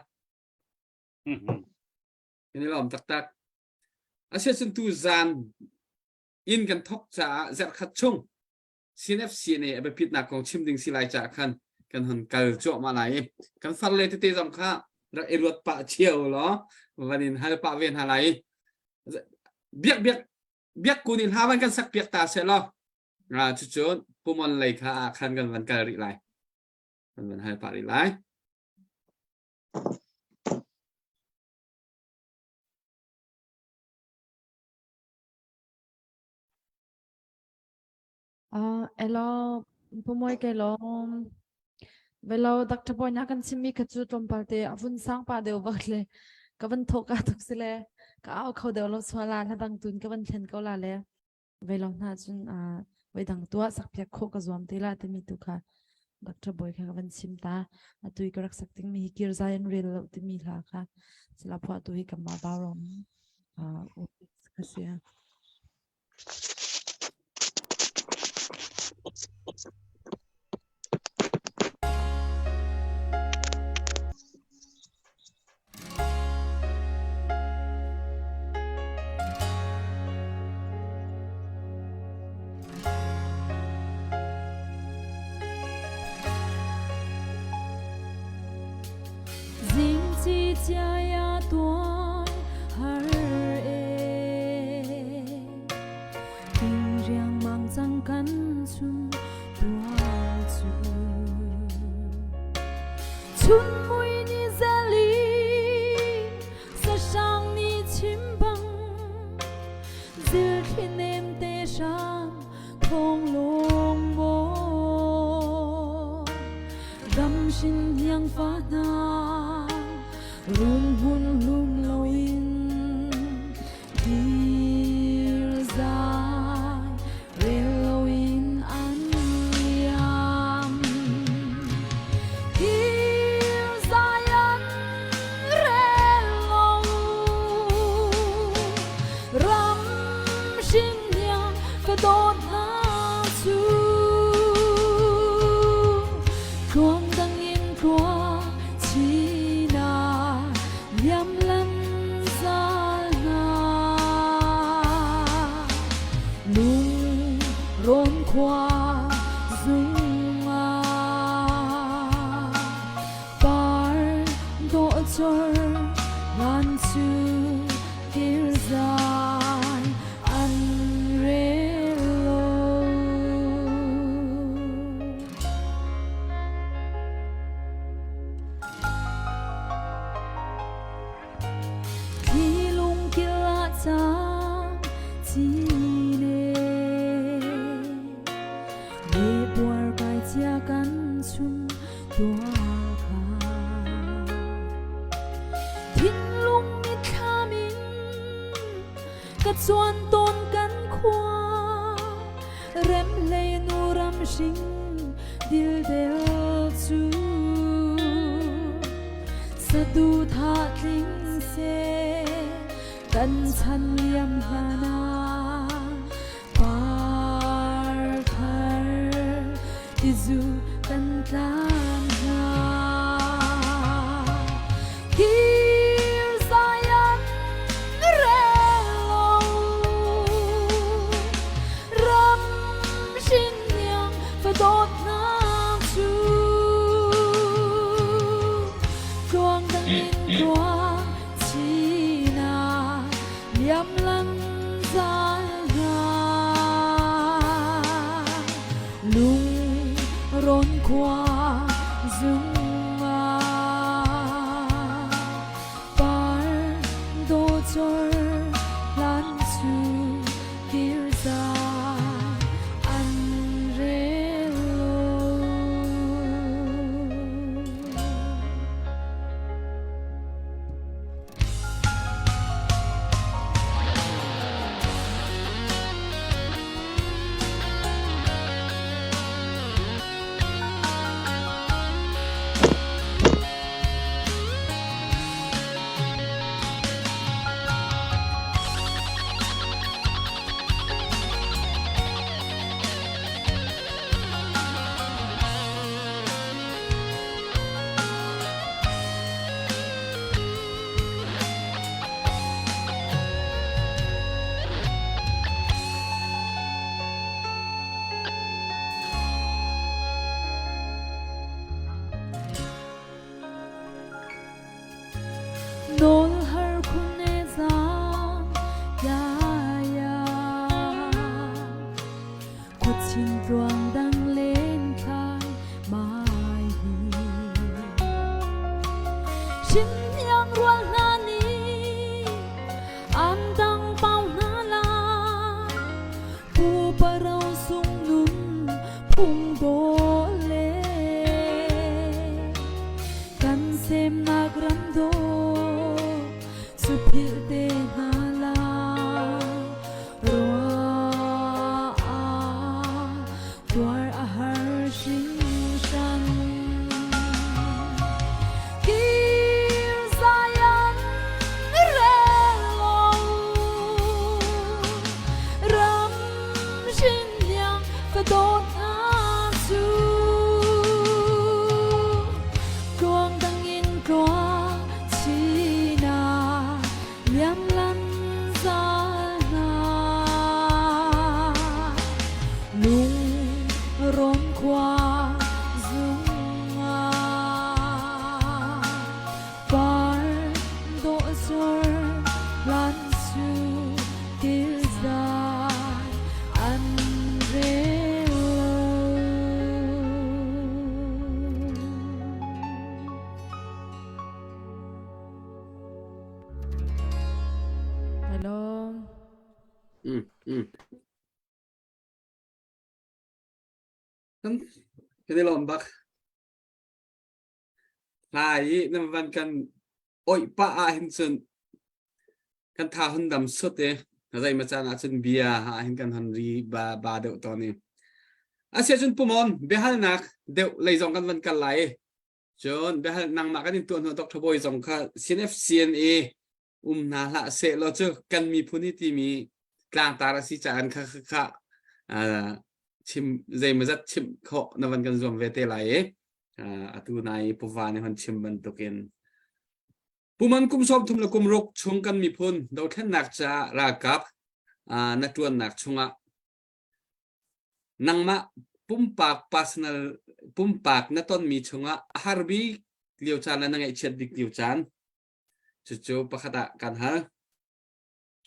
Kan i lawm taktak. Asiacun tu zan in kan thok caah zarhkhat chung CNFCNA a biapitnak kong chim ding si lai caah khan kan hon kal cuahmah lai i kan farle tete zong kha rak i ruat pah cio law van in hal pah ve hna lai i biak biak biak kun in hla van kan sak piak ta seh law ra cucun pumon lei kha ah khan kan van kal rih lai kan van hal pah rih lai. Elo Pu Mawi ke lawm. Velo Dr. Boy na kan chimmi kha cu tlawmpal te a vun sang pa deuh bak le ka van thawk ka tuk si le ka au kho deuh lo suala hla dang tun ka van thlen ko la le velo hna cun voi dang tuah sak piak khawh ka zuam te la timi tu kha Dr. Boy kha ka van chim ta. Atu i ka rak sak ding mi hi kir zai an rel lo timi hla kha sila phuah tu hi kanmah Vaurawng ka si. Zingci cia tuan har e King riangmang cang kan chung tual cu Chun mui ni zeli Sahrang ni chim bang Zil thli nem te hram thong lung maw Ram hrin hniang fa hna rum hun hlum loin dir zai rel loin an liam. Dir zai an rel lo ram hrin hniang ka dawt hna cu tluang dang in tluang china liam lan zal hna lung rawn khua zung ah par dawh chor lan cu kir zai an rel lo. Thli lungkil ah cang cine le buar kai cia kan chung tuah kha thinlung mitthlam in ka chuan tawn kan khua rem hlei nu ram hring dildel cu satu tha tling se kan chan liam hlan ah par thar tizu kan tlan hna. Kir zayan rel lo ram hrin niang fa dawtnak cu tluang dang in tluang china liam lan zal hna lung rawn khua zung ah par dawchor hlan cu kir zai an rel lo. Nawl har khun e zang ya ya khuachin tluang dang len thlai mai hi Shin yang rual hna nih an dang pau hna la pu parau sung nun. semnak ram dawh cu philh te hna la ruah ah tuar a har hringhran. Kir zayan rel lo ram hrin liang ka dawt hna cu tluang dang in tluang china liam lan zal hna lung rawn khua zung ah par dawh zur hlan su tilzai an rel lo. Hello. Kan kan i lawm bak. Hla i nan van kan oih pah ah hin cun kan tha hun dam sut i zei ma caan ah cun bia ah hin kan hon ri ba ba deuh tawn i. Asia cun pumon biahalnak deuh lei zong kan van kal lai i cun biahal nangmah kan in tuah hnu Dr. Bawi zong kha CNFCNA um hna hlah seh law cu kan miphun hi timi tlangtar a si caah kha kha kha chim zeimawzat chimh khawh na van kan zuam ve te lai i atu nai puva nih hon chim bantukin puman kum sawm thum le kum ruk chung kan miphun dothlennak caah ralkap na tuannak chungah nangmah pumpak personal pumpak na tonmi chungah a har bik lio caan le na ngaihchiat bik lio caan Cucu pakhat ah kan hal.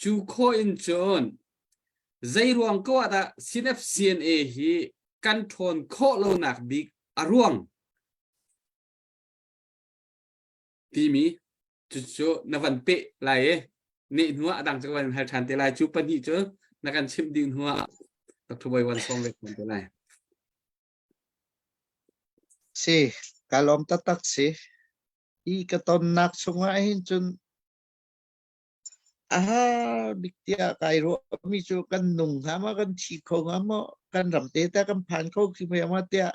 Cu khawh in cun zeiruang ko ah dah CNFCNA hi kan ṭhawn khawh lonak bik a ruang timi cucu na van peh lai i neh hnu ah a dang cu ka van hal ṭhan te lai. Cu pahnih cu na kan chimh ding hnu ah Dr. Bawi van sawm ve ṭhan te lai. Si, ka lawm taktak si. Hi ka tonnak chungah hin cun a har bik tiah kai ruahmi cu kan nung hnga maw, kan thi kho hnga maw, kan ram te ta kan phan kho khi maw tiah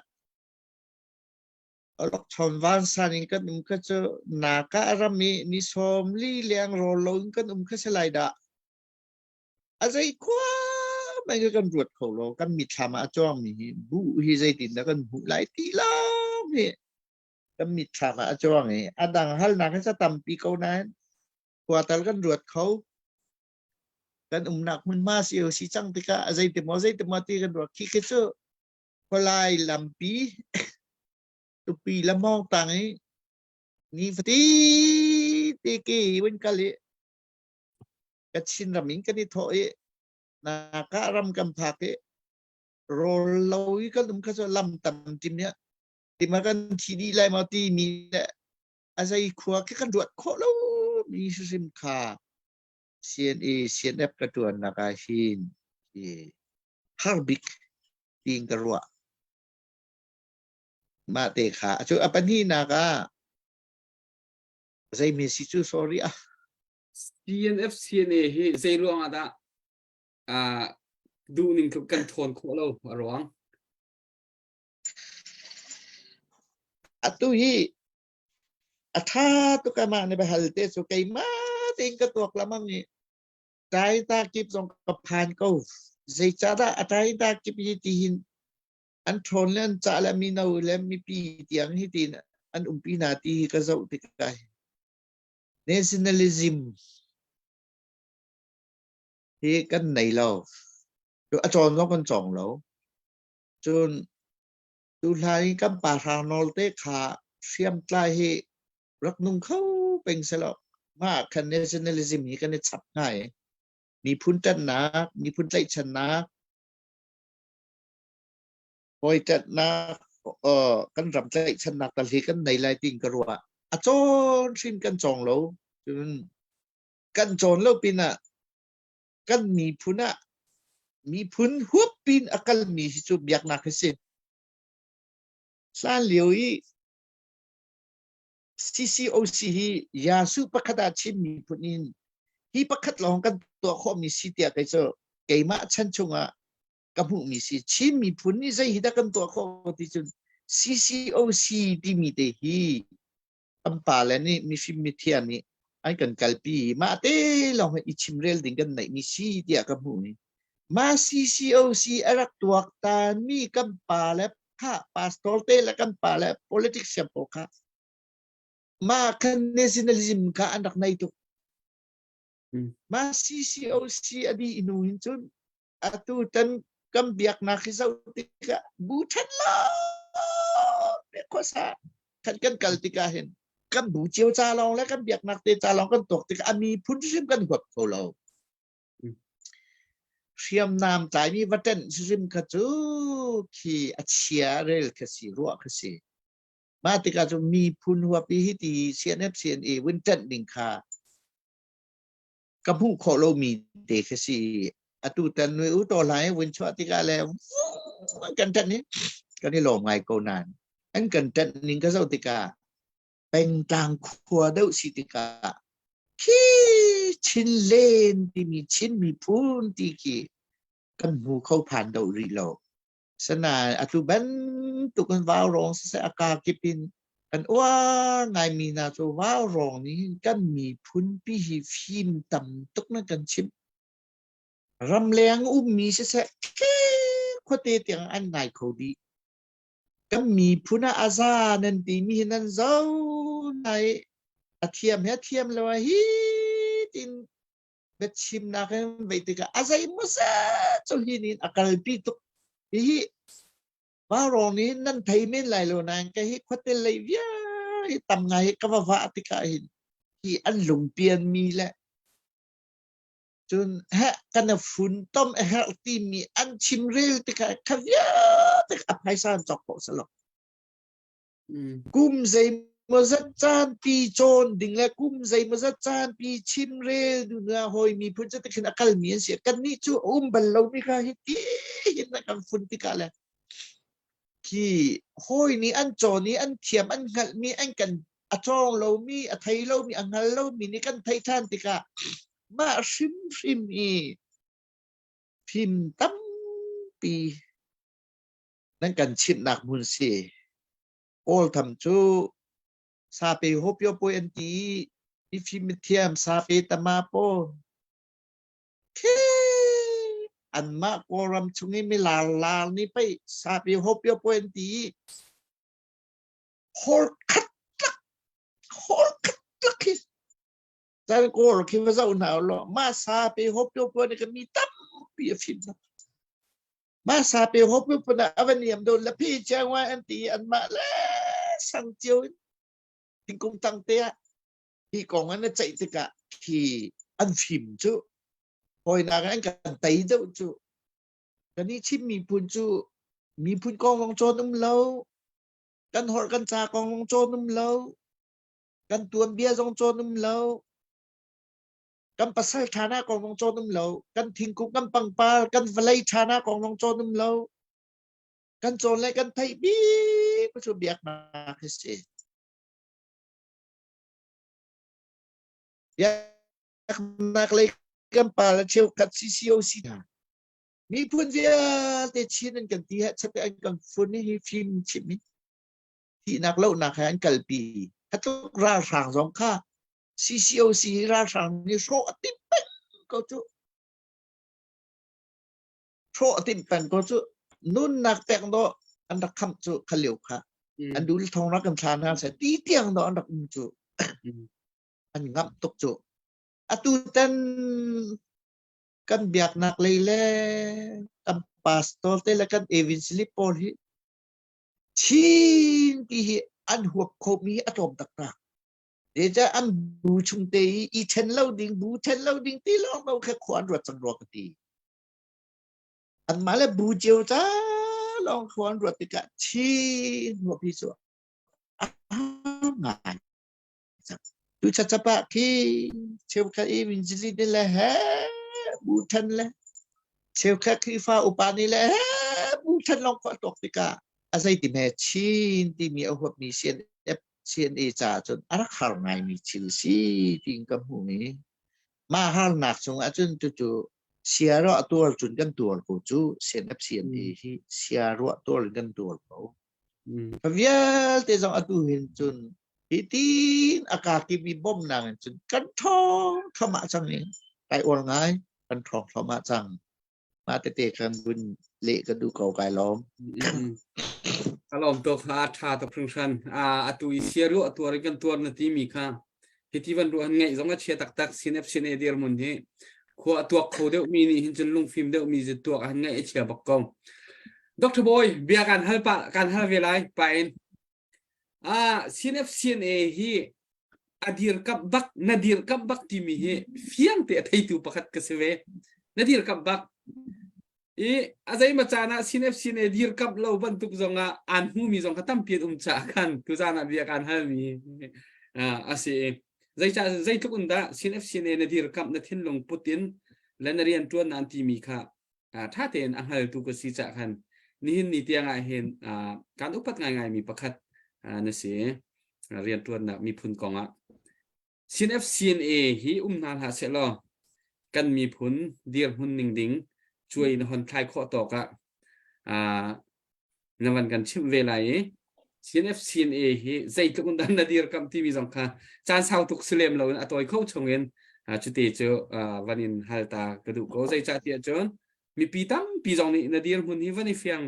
awlokchon vansan in kan um kha cu naka ram i ni sawm li leng rawl lo in kan um kha si lai dah. A zei khua mai kan ruat kho lo kan mitthlam ah a cuangmi hi buh hi zeitin dah kan hmuh lai ti lawng hi kan mitthlam ah a cuang i a dang halnak hi ca tampi ko nain khua tal kan ruat kho kan umnak hmunhma si si cang tikah a zeiti maw zeiti maw ti kan ruat khi khi cu khualai lampi tupi lamong tang i ni fati te ke vun kal i Kachin ram in kan i thawh i naka ram kan phak i rawl lo i kan um kha cu lam tam tim nia tima kan thi dih lai maw ti mi le a zei khua khi kan ruat khawh lo mi hrim kha CNA CNF ka tuan nak ah hin hi har bik tiin ka ruah mah te kha cu a pahnihnak ah zei mi si cu sorry ah CNF CNA hi zei ruang ah dah duh ning tluk kan thawn khawh lo a ruang Atu hi a ṭha tuk amah nih biahal te cu keimah tein ka tuak lamang i taita kip zong ka phan ko. Zeicahdah a taita kip hi tihin an ṭhawn le an cah le mino le mipi tiang hi tiin an umpi hna ti hi ka zoh tikah nationalism hi kan nei lo. A cawn zong kan cawng lo. Cun tuhlan i kan pa hrang nawl te kha hriamtlai hi rak nung kho peng selaw mah khan nationalism hi kan i chap hnga i miphun ṭanhnak, miphun tlaihchannak, hawi ṭanhnak, kan ram tlaihchannak tal hi kan nei lai tiin ka ruah. A cawn hrim kan cawng lo. Cun kan cawn lo pinah kan miphun ah miphun huap pin a kalmi hi cu biaknak hi si. Hlan lio i CCOC hi Yasu pakhat ah Chin miphun in hi pakhat lawng kan tuah khawhmi si tiah kei cu keimah chan chungah ka hmuhmi si. Chin miphun nih zei hi dah kan tuah khawh ti cun CCOC timi te hi kan pale nih mifim mithiam nih an kan kalpi mah te lawng hi i chimrel ding kan neihmi si tiah ka hmuh i mah CCOC a rak tuaktanmi kan pale kha pastor te le kan pale politics siam pawl kha mah kan nationalism kha an rak nei tuk. Mah CCOC a dih hnu hin cun atu tan kan biaknak hi zoh tikah bu ṭhen lo khuasa kan kan kal tikah hin kan bu cio ca lawng le kan biaknak te ca lawng kan tuak tikah a miphun hrim kan huap kho lo. Hriamnam tlaimi va ṭenh hrim kha cu khi a chia rel kha si ruah kha si. Mah tikah cu miphun huap i hiti CNF CNA vun ṭenh ding kha ka hmuh khawh lomi te khi si. Atu tan nui u to hlai vun chuah tikah le kan ṭanh i kan i lawm ngai ko nain an kan ṭanh ning ka zoh tikah pengtlang khua deuh si tikah khi Chinlen timi Chin miphun ti khi kan hmu kho phan deuh rih lo. Sanain atu bantuk in vaurawng siseh a kaa kip in kan uar ngaimi hna cu vaurawng nih hin kan miphun pi hi fim tam tuk na kan chimh. Ramleng ummi siseh khuate tiang an ngai kho dih. Kan miphun ah a za nan timi hi nan zo nai a thiam he thiam lo ah hi tin biachimnak in vei tikah a zei maw zat cu hi nih a kalpi tuk. Hihi Vaurawng nih nan thei men lai lo nain ka hi khuate lei vial hi tam ngai hi ka va vah tikah hin hi an lungpian mi le cun heh kan a fun tom a herh timi an chimrel tikah kha vialte a phaisa an cawk khawh salo. Kum zeimawzat caanpi cawn ding le kum zeimawzat caanpi chimrel duhnak hawi miphun cu tikhin a kalmi an si. Kannih cu a um bal lomi kha hi ti hin na kan fun tikah le khi hawi nih an cawn i an thiam an hngalhmi an kan a cawng lomi a thei lomi a hngal lomi nih kan theih ṭhan tikah mah hrimhrim i fim tampi nan kan chimhnak hmun si. Kawl tham cu sape hopio poi an ti i mifim mithiam sape tama pawl khi anmah Kawlram chung i milar lar nih pei sape hopio poi an ti i hor khat lak hor khat lak hi chan kawl khi va zoh hna law mah sape hopio poi nih kan mi tampi a fim hna. Mah sape hop pun ah a va niam do la phi chiang wa an ti an mah le sang cio in thingkung tang te ah hi kong an ceih tikah khi an fim cu hawinak an kan tei deuh cu kan i Chin miphun cu miphun kong zong cawn um lo kan holh kan ca kong zong cawn um lo kan tuanbia zong cawn um lo Kan pasal ṭha kong zong cawn um lo. Kan thingkung, kan pangpar, kan vawlei ṭha kong zong cawn um lo. Kan cawn le kan theih bik cu biaknak hi si. Biaknak lei kan pa le cheukhat CCOC hna. Miphun vialte Chin an kan ti he chate an kan fun hi fim chim hi thihnak lohnak he an kalpi. Hatluk ralhrang zong kha CCOC ralhrang nih hrawh a timh peng ko cu. Hrawh a timh peng ko cu. Nunnak pek dawh an rak khamh cu kha lio kha. An dul thong rak kan thla hna seh ti tiang dawh an rak um cu. An ngamh tuk cu. Atu tan kan biaknak lei le kan pastor te le kan evangelist pawl hi Chin ti hi an huap khomi a tlawm taktak. Zeicah an bu chung te i i ṭhen lo ding, bu ṭhen lo ding ti lawng lo kha khua an ruat cang rua ka ti. Anmah le bu cio ca lawng khua an ruat tikah Chin huap hi cu a ngai cang. Tu chachap ah khi cheukhat i minzili nih le he bu ṭhen le cheukhat Khrihfa upa nih le he bu ṭhen lawng khua tuak tikah a zeiti hme Chin timi a huapmi CNF. CNA caah cun a rak har ngaimi thil si tiin ka hmuh i mah harnak chung ahcun cucu siaruah tuar cun kan tuar ko cu CNF CNA hi siaruah tuar in kan tuar ko. Vialte zong atu hin cun hi tin a kakip i bawmhnak in cun kan ṭhawng thluahmah cang i kai uar ngai kan ṭhawng thluahmah cang. Mah tete kan vun leh ka duh ko kai lawm. Ka lawm tuk a ṭha tuk hringhran. Atu i siaruh a tuar in kan tuar na timi kha hiti van ruah han ngaih zong a chia taktak CNF CNA dirhmun hi khua a tuak kho deuh mi nih hin cun lungfim deuh mi zu tuak han ngaih a chia bak ko. Dr. Boy bia kan hal pa kan hal ve lai pa in Ah, CNF-CNA hi a dirkamh bak, na dirkamh bak timi hi fiang te a theitu pakhat ka si ve. Na dirkamh bak. I a zeima caan ah CNF-CNA dirkamh lo bantuk zong ah aan hmumi zong kha tampi an um caah khan tuzaan ah bia kaan halmi a si. Zeicah zeitluk in dah CNF-CNA na dirkamh na thinlung put in le na rian ṭuan na an timi kha ṭha tein a hngaltu ka si caah khan nihin ni tiang ah hin kan upat ngaingaimi pakhat na si rianṭuannak miphun kong ah CNFCNA hi um hna hlah sehlaw kan miphun dirhmun ning ding cuai na hon thlai khawh tawk ah na van kan chimh ve lai i CNF CNA hi zeitluk in dah na dirkamh timi zong kha caan sau tuk si lem loin a tawi kho chungin cute cu van in hal ta ka duh ko zeicah tiah cun mipi tampi zong nih na dirhmun hi van i fiang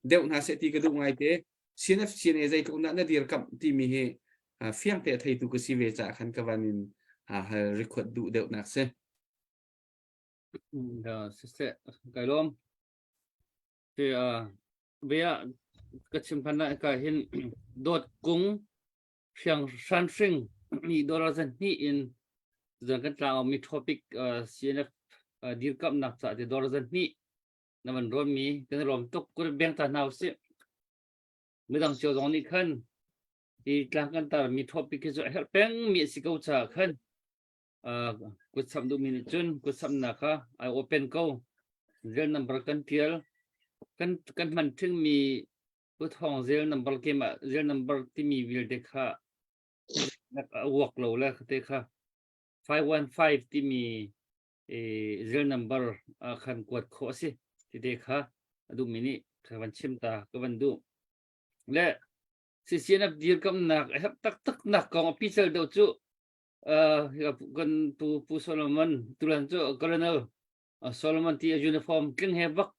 deuh hna seh ti ka duh ngai te CNF CNA zeitluk in dah na dirkamh timi hi fiang te a theitu ka si ve caah khan ka van in hal record duh deuh nak si. Siseh, kai lawm. Bia ka chim hlan ah ka hin dawt kung hriang hranhring mi dollar zan hnih in zan kan tlang mi topic CNF dirkamnak ca te dollar zan hnih na van rawn mi kan rom tuk kul beng ta hna usih midang cio zong nih khan hi tlang kan tar mi topic hi cu a herh peng mi a si ko ca khan Kutsamh duhmi nih cun kutsamhnak kha ai open ko. Zel number kan tial. Kan kan hman ṭhingmi kuthawng zel number keimah zel number timi vialte kha a uak lo le te kha 515 timi zel number khan kuat khawh a si ti te kha a duhmi nih ka van chim ta ka van duh. Le CCNF dirkamnak a herh taktak nak kong a pical deuh cu kan pu pu Solomon tulan cu Colonel Solomon ti a uniform tling he bak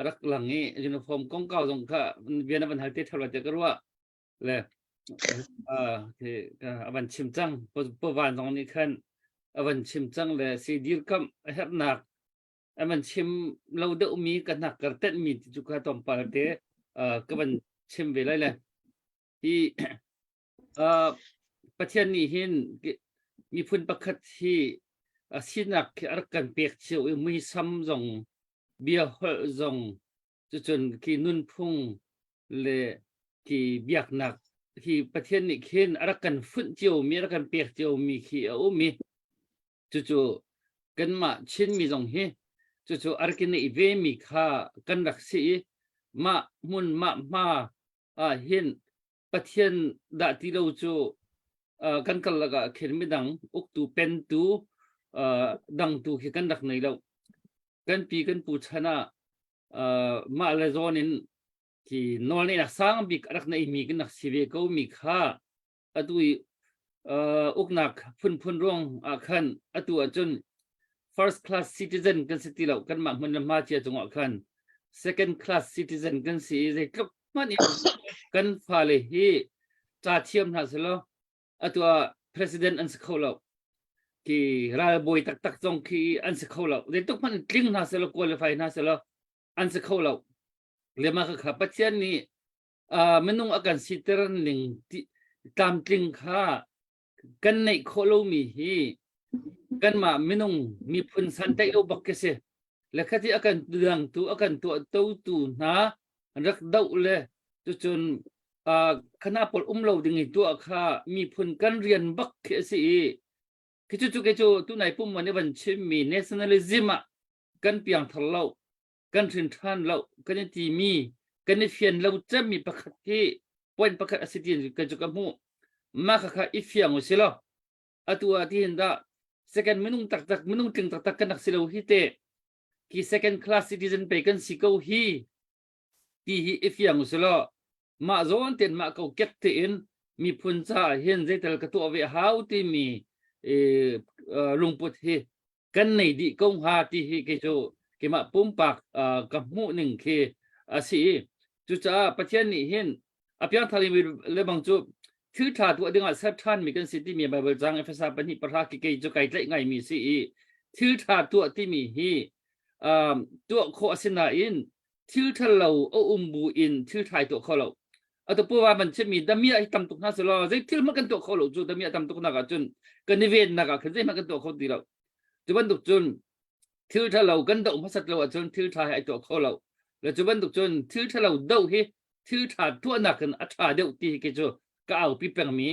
rak lang i uniform kongkau zong kha bia na van hal te thalo te ka ruah le a van chim cang pavan zong nih khan a van chim cang le si dirkamh a herhnak a van chim lo deuh mi ka hnak kar tenh mi ti cu kha tlawmpal te ka van chim ve lai le hi Pathian nih hin miphun pakhat hi a sinak khi a rak kan pek cio i muisam zong bia holh zong cucun khi nunphung le khi biaknak hi Pathian nih khin a rak kan funh ciomi a rak kan pek ciomi khi a um i cucu kanmah Chinmi zong hi cucu a rak i neih vemi kha kan rak si i mah hmun mah hma ah hin Pathian dah ti lo cu kan karlak ah khin midang uktu pentu dangtu khi kan rak nei lo. Kan pi kan pu chan ah mah le zawn in khi nawlneihnak sang bik a rak neimi kan rak si ve ko mi kha atu i uknak phunphun ruang ah khan atu ahcun first class citizen kan si ti lo kanmah hmun le hma cia cungah khan second class citizen kan si i zeitluk hmanh in kan fale hi ca thiam hna selaw atu ah president an si kho lo ki ralbawi taktak zong khi an si kho lo zeitluk hmanh tling hna selaw qualify hna selaw an si kho lo lema kha kha Pathian nih minung a kan siter ning tlamtling kha kan neih khawh lomi hi kanmah minung miphun santaih lo bak khi si le khati a kan dangtu a kan tuahtotu hna rak doh le cucun khana pawl um lo ding i tuah kha miphun kan rian bak khi a si i khi cu cu ke cu tunai pum man i van chimmi nationalism ah kan piangthar lo kan hrin ṭhan lo kan i timi kan i fian lo cemmi pakhat hi point pakhat a si ti kan cu ka hmuh. Mah khakha i fiang u si law atu ah tihin dah second minung taktak minung tling taktak kan rak si lo hi te ki second class citizen pe kan si ko hi ti hi i fiang u si law mah zawn ten mah ko kek tein miphun caah hin zeital ka tuah ve hau timi lungput hi kan nei dih ko hnga ti hi kei cu keimah pumpak ka hmuh ning khi a si i cucaah Pathian nih hin a piangthar mi lebang cu thil ṭha tuah dingah ser ṭhanmi kan si timi Bible cang Efesa pahnih pahra ki kei cu kai tlaih ngaimi si i thil ṭha tuah timi hi um, tuah khawh a si nain thil ṭhalo a um bu in thil ṭha tuah kho lo atu puva man chimmi damia hi tam tuk hna selaw zei thil hmanh kan tuah kho lo cu damia tam tuk nak ah cun kan i vennak ah khan zeihmanh kan tuah kho ti lo cu bantuk cun thil ṭhalo kan doh hmasat lo ahcun thil ṭha hi ai tuah kho lo le cu bantuk cun thil ṭhalo doh hi thil ṭha tuahnak in a ṭha deuh ti hi kei cu ka aupi pengmi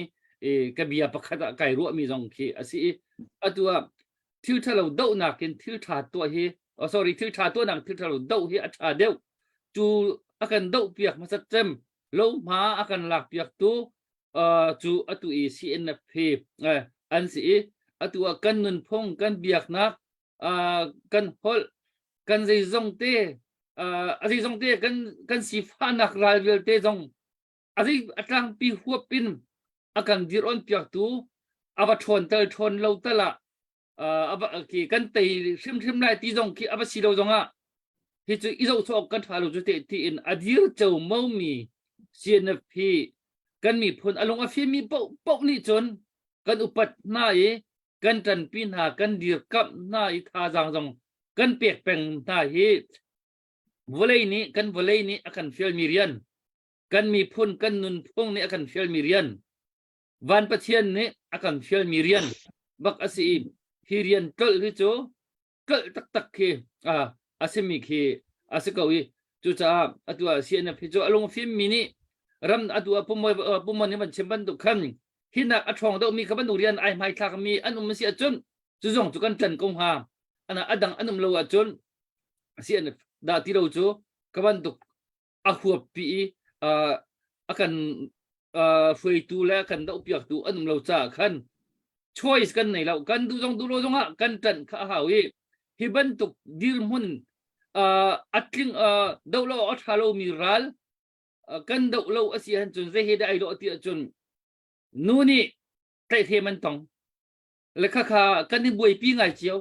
ka bia pakhat ah kai ruahmi zong khi a si i atu ah thil ṭhalo dohnak in thil ṭha tuah hi oh sorry thil ṭha tuahnak thil ṭhalo doh hi a ṭha deuh cu a kan doh piak hmasat cem lohma a kan lak piak tu cu atu i CNF hi an si i atu ah kan nunphung kan biaknak kan holh kan zeizong te a zeizong te kan kan sifahnak ral vialte zong a zei a tlangpi huap in a kan dir on piaktu a va ṭhawn tal ṭhawn lo tal ah ki kan tei hrimhrim lai ti zong khi a va si lo zong ah hi cu i zohchuah kan ṭha lo cu te ti in a dir como mi CNF hi kan miphun a lung a fimmi paoh paoh nih cun kan upat hna i kan ṭanpi hna kan dirkamh hna i thazaang zong kan pek peng hna hi vawlei nih kan vawlei nih a kan fialmi rian kan miphun kan nunphung nih a kan fialmi rian van Pathian nih a kan fialmi rian bak a si i hi rian tlolh hi cu tlolh taktak khi a simi khi a si ko i cucaah atu ah CNF hi cu a lungfim mi nih ram atu ah pumon nih van chim bantuk khan hinak a ṭhawng deuhmi kha bantuk rian ai hmaithlak mi an um si ahcun cu zong cu kan ṭan ko hnga ana adang an um lo ahcun CNF dah ti lo cu ka bantuk a huap pi i a kan hruaitu le kan dohpiaktu an um lo caah khan choice kan nei lo kan duh zong duh lo zongah kan ṭanh kha a hau i hi bantuk dirhmun a tling doh lo a ṭha lomi ral kan doh lo a si ahcun zei he dah ai lawh ti ahcun nu nih tlaihhrem an tong le khakha kan i buaipi ngai cio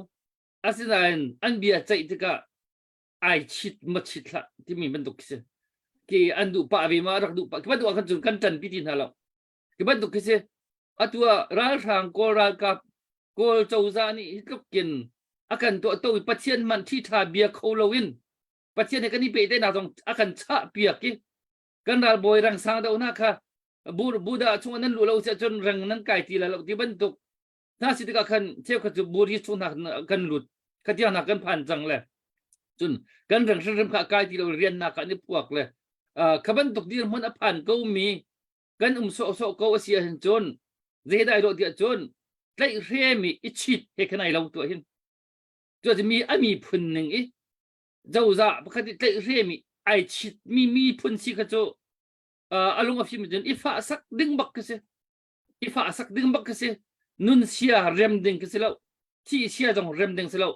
asinain an bia ceih tikah ai chit ma chit hlah timi bantuk khi si ki an duh pah ve ma rak duh pah ki bantuk ah khan cun kan ṭan pi ti hna lo ki bantuk khi si atu ah ralhrang kawl ralkap kawl cozah nih hi tluk in a kan tuah to i pathian man thi tha bia kho lo in pathian he kan i pehtlaihnak zong a kan chah piak i kan ralbawi rang sang do na kha Buddha chung nan luh lo si ahcun rang nan kai ti la lo ti bantuk hna si tikah khan cheukhat cu buri chung hna kan lut khatiang hna kan phan cang le cun kan reng hrimhrim kha kai ti lo rian nak ah ni phuak le kha bantuk dirhmun a phan ko mi kan um sawh sawh ko a si ahhin cun zeidai dawh tiah cun tlaih hremi i chit he khan ai lo tuah hin cu mi a miphun ning i zozah pakhat i tlaih hremi ai chit mi miphun si kha cu a lung a fim cun i fah sak ding bak ka si i fah sak ding bak ka si nun sia rem ding ka si lo thi sia zong rem ding si lo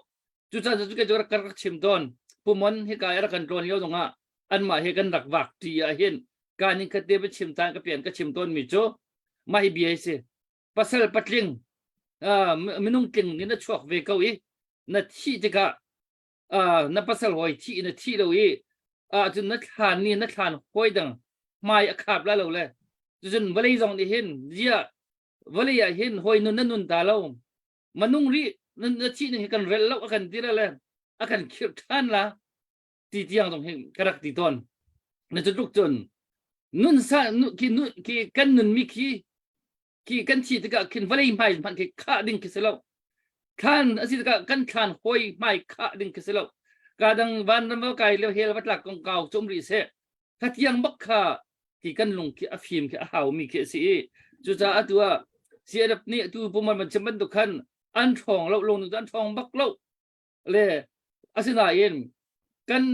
cucaah cu ke cu rak rak chim tawn pumon hika i rak kan tlawn lio zongah anmah he kan rak vak ṭi ah hin ka ning khat te va chim caan ka pian ka chim tawn mi cu mah hi bia hi si pasal patling minung tling nih na chuak ve ko i na thih tikah na pasal hawi thih na thih lo i cun na thlan ni na thlan hawi dang hmai a khap la lo le cun vawlei zong nih hin zia vawlei ah hin hawi nun na nun ta lo manung ri na thih ning hi kan rel lo a kan ti le a kan khirh ṭhan la ti tiang zong hin ka rak ti tawn na cu tluk cun nun sa nu ki nu ki kan nun mi khi khi kan thi tikah khin vawlei hmai hmanh khi khah ding khi si lo thlan a si tikah kan thlan hawi hmai khah ding khi si lo ka dang van ram va kai le hel va tlak kong kau chum rih se khatiang bak kha ki kan lung khi a fim khi a hau mi khi a si i cucaah atu ah CNF nih atu puman man chim bantuk khan an ṭhawng lo lung an ṭhawng bak lo le asinain kan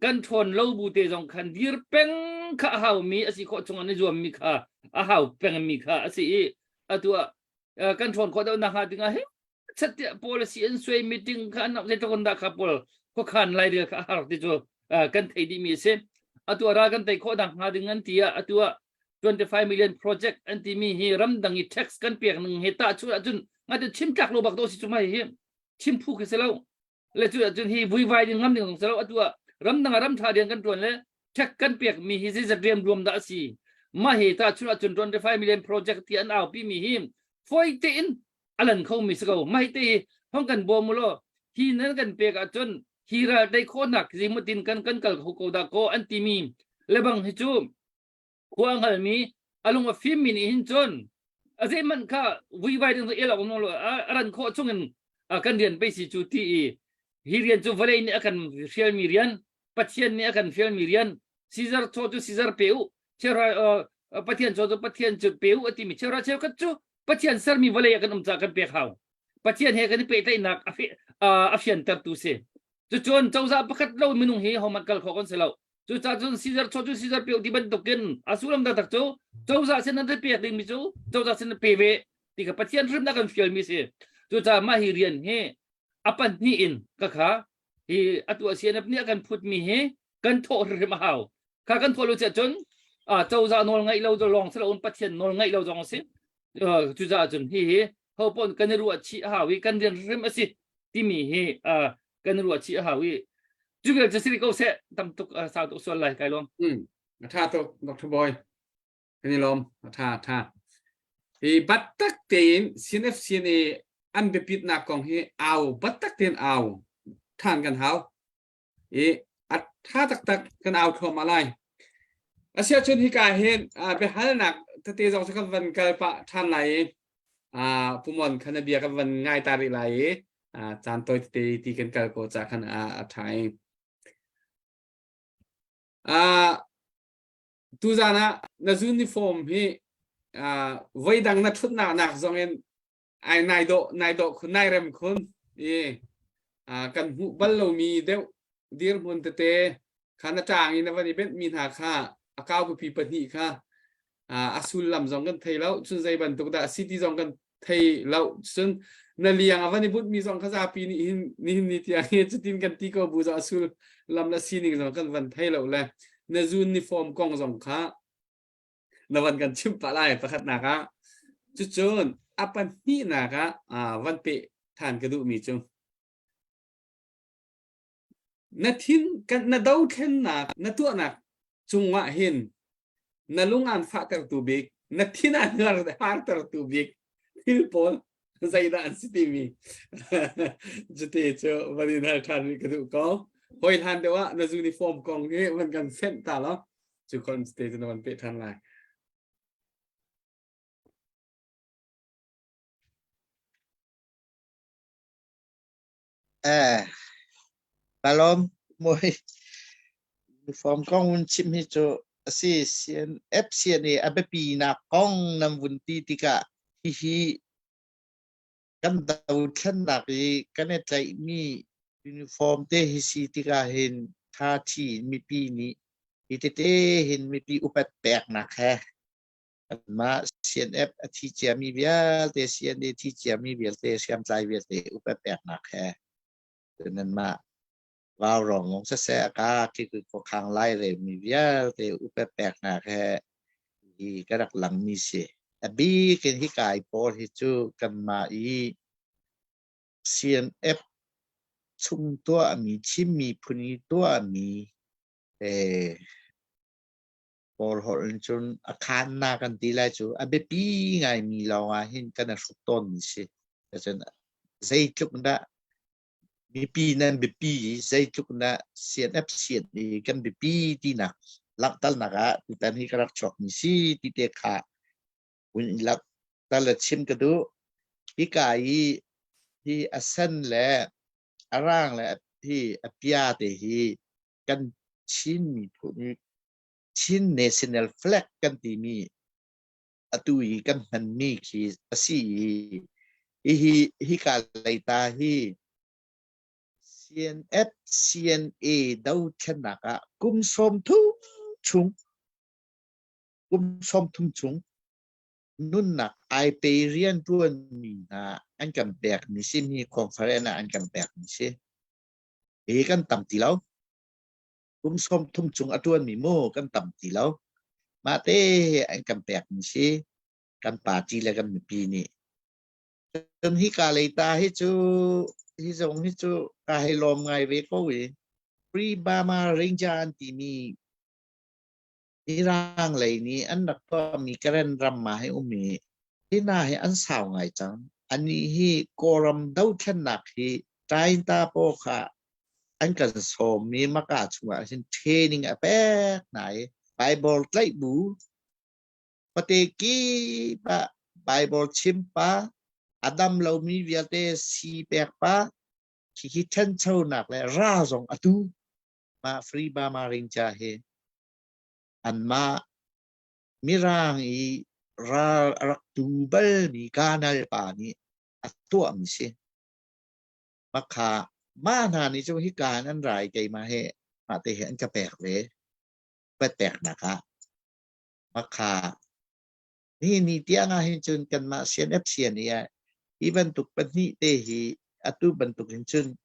kan ṭhawn lo bu te zong khan dir peng. peng kha a haumi a si khawh chung an i zuammi kha a hau pengmi kha a si i atu ah kan ṭhawn khawh deuh nakhnga dingah he chat policy an suai meeting kha an zeitluk in dah kha pawl khuakhan lairel kha a har ti cu kan thei dihmi a si. Atu ah ral kan tei khawh nakhnga ding an ti ah atu ah 25 million project an timi hi ramdang i tax kan pek ning he tahchunh ahcun ngate chim tlak lo bak do si cu mai hi chim phu khi si lo le cu ahcun hi vuivai ding ngam ding zong si lo atu ah ramdang ah ram tha rian kan tuan le tax kan pek mi hi zeizat riam ruam dah a si mah hi tahchunh ahcun 25 million project ti an aupi mi hi foi tein a lan kho mi si ko mah hi te hi hong kan bawm mu law hi nan kan pek ahcun hi ral tei khawhnak zimutin kan kan kal kho ko dah ko an timi lebang hi cu khua hngalmi a lung a fimmi nih hin cun a zeihmanh kha vuivai ding el awk lo a ran khawh chungin kan rian pei si cu ti i hi rian cu vawlei nih a kan hrialmi rian Pathian nih a kan hrialmi rian Caesar chaw cu Caesar pe u cheuhra Pathian chaw cu Pathian cu pe u a timi cheuhra cheukhat cu Pathian sermi vawlei ah kan um caah kan pek hau Pathian he kan i pehtlaihnak a fiantertu si cucun cozah pakhat lo minung hi hohmanh kal khawh kan si lo Cucaah cun Caesar chaw cu Caesar pe ti bantukin a sullam taktak cu cozah sin an pek dingmi cu cozah sin pe ve ti kha Pathian hrim na kan fialmi si. Cucaah mah hi rian hi a pahnih in ka kha hi atu a CNF nih a kan phutmi hi kan thawh hrimhrim a hau. Kha kan thawh lo ciah cun cozah nawl ngaih lo lawng si loin Pathian nawl ngaih lo zong a si. Cucaah cun hi hi ho paoh kan i ruah chih a hau i kan rian hrim a si timi hi kan ruah chih a hau i cu vial cu si ko seh tam tuk sau tuk sual lai kai lawm. A tha tuk Dr. Boy. Kan i lawm. A tha tha. Hi battak tein CNFCNA an biapitnak kong hi au battak tein au than kan hau. I a tha taktak kan au thluahmah lai. Asiahcun hika hin biahalnak tete zong cu kan van kal pah ṭhan lai i Pumon khan a bia kan van ngai ta rih lai i caan tawi tete ti kan kal ko ca khan a ṭha i. Tuzan ah na uniform hi voidang na ṭhutnak nak zong in ai nai dawh nai dawh khun nai rem khun i kan hmuh bal lomi deuh dirhmun tete kha na ṭang in na van i benhmi hna kha a kau pipi pahnih kha a sullam zong kan thei lo cun zei bantuk dah a si ti zong kan thei lo cun na liang a van i bunhmi zong kha zapi nih hin nihin ni tiang hi cutin kan ti ko bu zong a sullam le sining zong kan van thei lo le na uniform kong zong kha na van kan chimh pah lai pakhatnak ah cucun a pahnihnak ah van peh than ka duhmi cu na thin kan na dothlennak na tuahnak cungah hin na lung aan fahtertu bik na thin aan hartertu bik thil pawl zeidah an si timi cuti cu van in hal ṭhan rih ka duh ko hoi hlan deuh ah na uniform kong hi van kan fenh ta lo cu kon te cu na van peh ṭhan lai Eh, kalom moi uniform kong vun chim hi cu a si CNFCNA a biapi nak kong nan vun ti tikah hihi kan dothlennak i kan i tlaihmi uniform te hi si tikah hin tha thi in mipi nih hi tete hin mipi upat peknak he kanmah CNF a thi ciami vialte CNA thi ciami vialte hriamtlai vialte upat peknak he nanmah Vaurawng lawng siseh a ka khuakhang lai relmi vialte upat peknak he hi ka rak langmi si. A bik in hika i pawl hi cu kanmah i CNF chung tuahmi Chin miphun i tuahmi eh, Kawl holh in cun a khannak kan ti lai cu a biapi ngaimi lawng ah hin kan i hruk tawnmi si. Cun zeitluk dah mipi nan biapi i zeitluk dah CNF CNA kan biapi tinak langhternak ah tutan hi ka rak chuakmi si ti te kha hun in langhter le chim ka duh. Hika i hi a sen le a rang le hi a pia te hi kan Chin miphun i Chin national flag kan timi atu i kan hmanmi khi a si i hihi hika leita hi CNF CNA dothlennak ah kum 30 chung. Kum 30 chung nunnak ai pe rianṭuanmi hna an kan pekmi si mi conference ah an kan pekmi si. Hi kan tam ti lo. Kum 30 chung a ṭuanmi mu kan tam ti lo. Mah te an kan pekmi si. Kan party le kan mipi nih. Cun hika lei ta hi cu hi zong hi cu ka hei lawm ngai ve ko i Free Burma Ranger an timi Mirang lei nih an rak tuahmi Karen ram ah hi um i hi hna hi an sau ngai cang. Anih hi Kawlram dothlennak hi Tainta paw kha an kan sawmmi maka chungah hin training a pek hna i Bible tlaih bu Khuate kip ah Baibal chim pa, a dam lomi vialte sii pek pa, hihi ṭhanchonak le ra zong a tu. Mah Free Burma Ringca hi anmah Mirang i ral a rak tu balmi Kanal pa nih a tuahmi si. Makha mah hna nih cu hika in an ra i keimah he mah te he an ka pek ve. Pat peknak ah. Makha nihin ni tiang ah hin cun kanmah CNF CNA ah hi bantuk pahnih te hi atu bantuk hin cun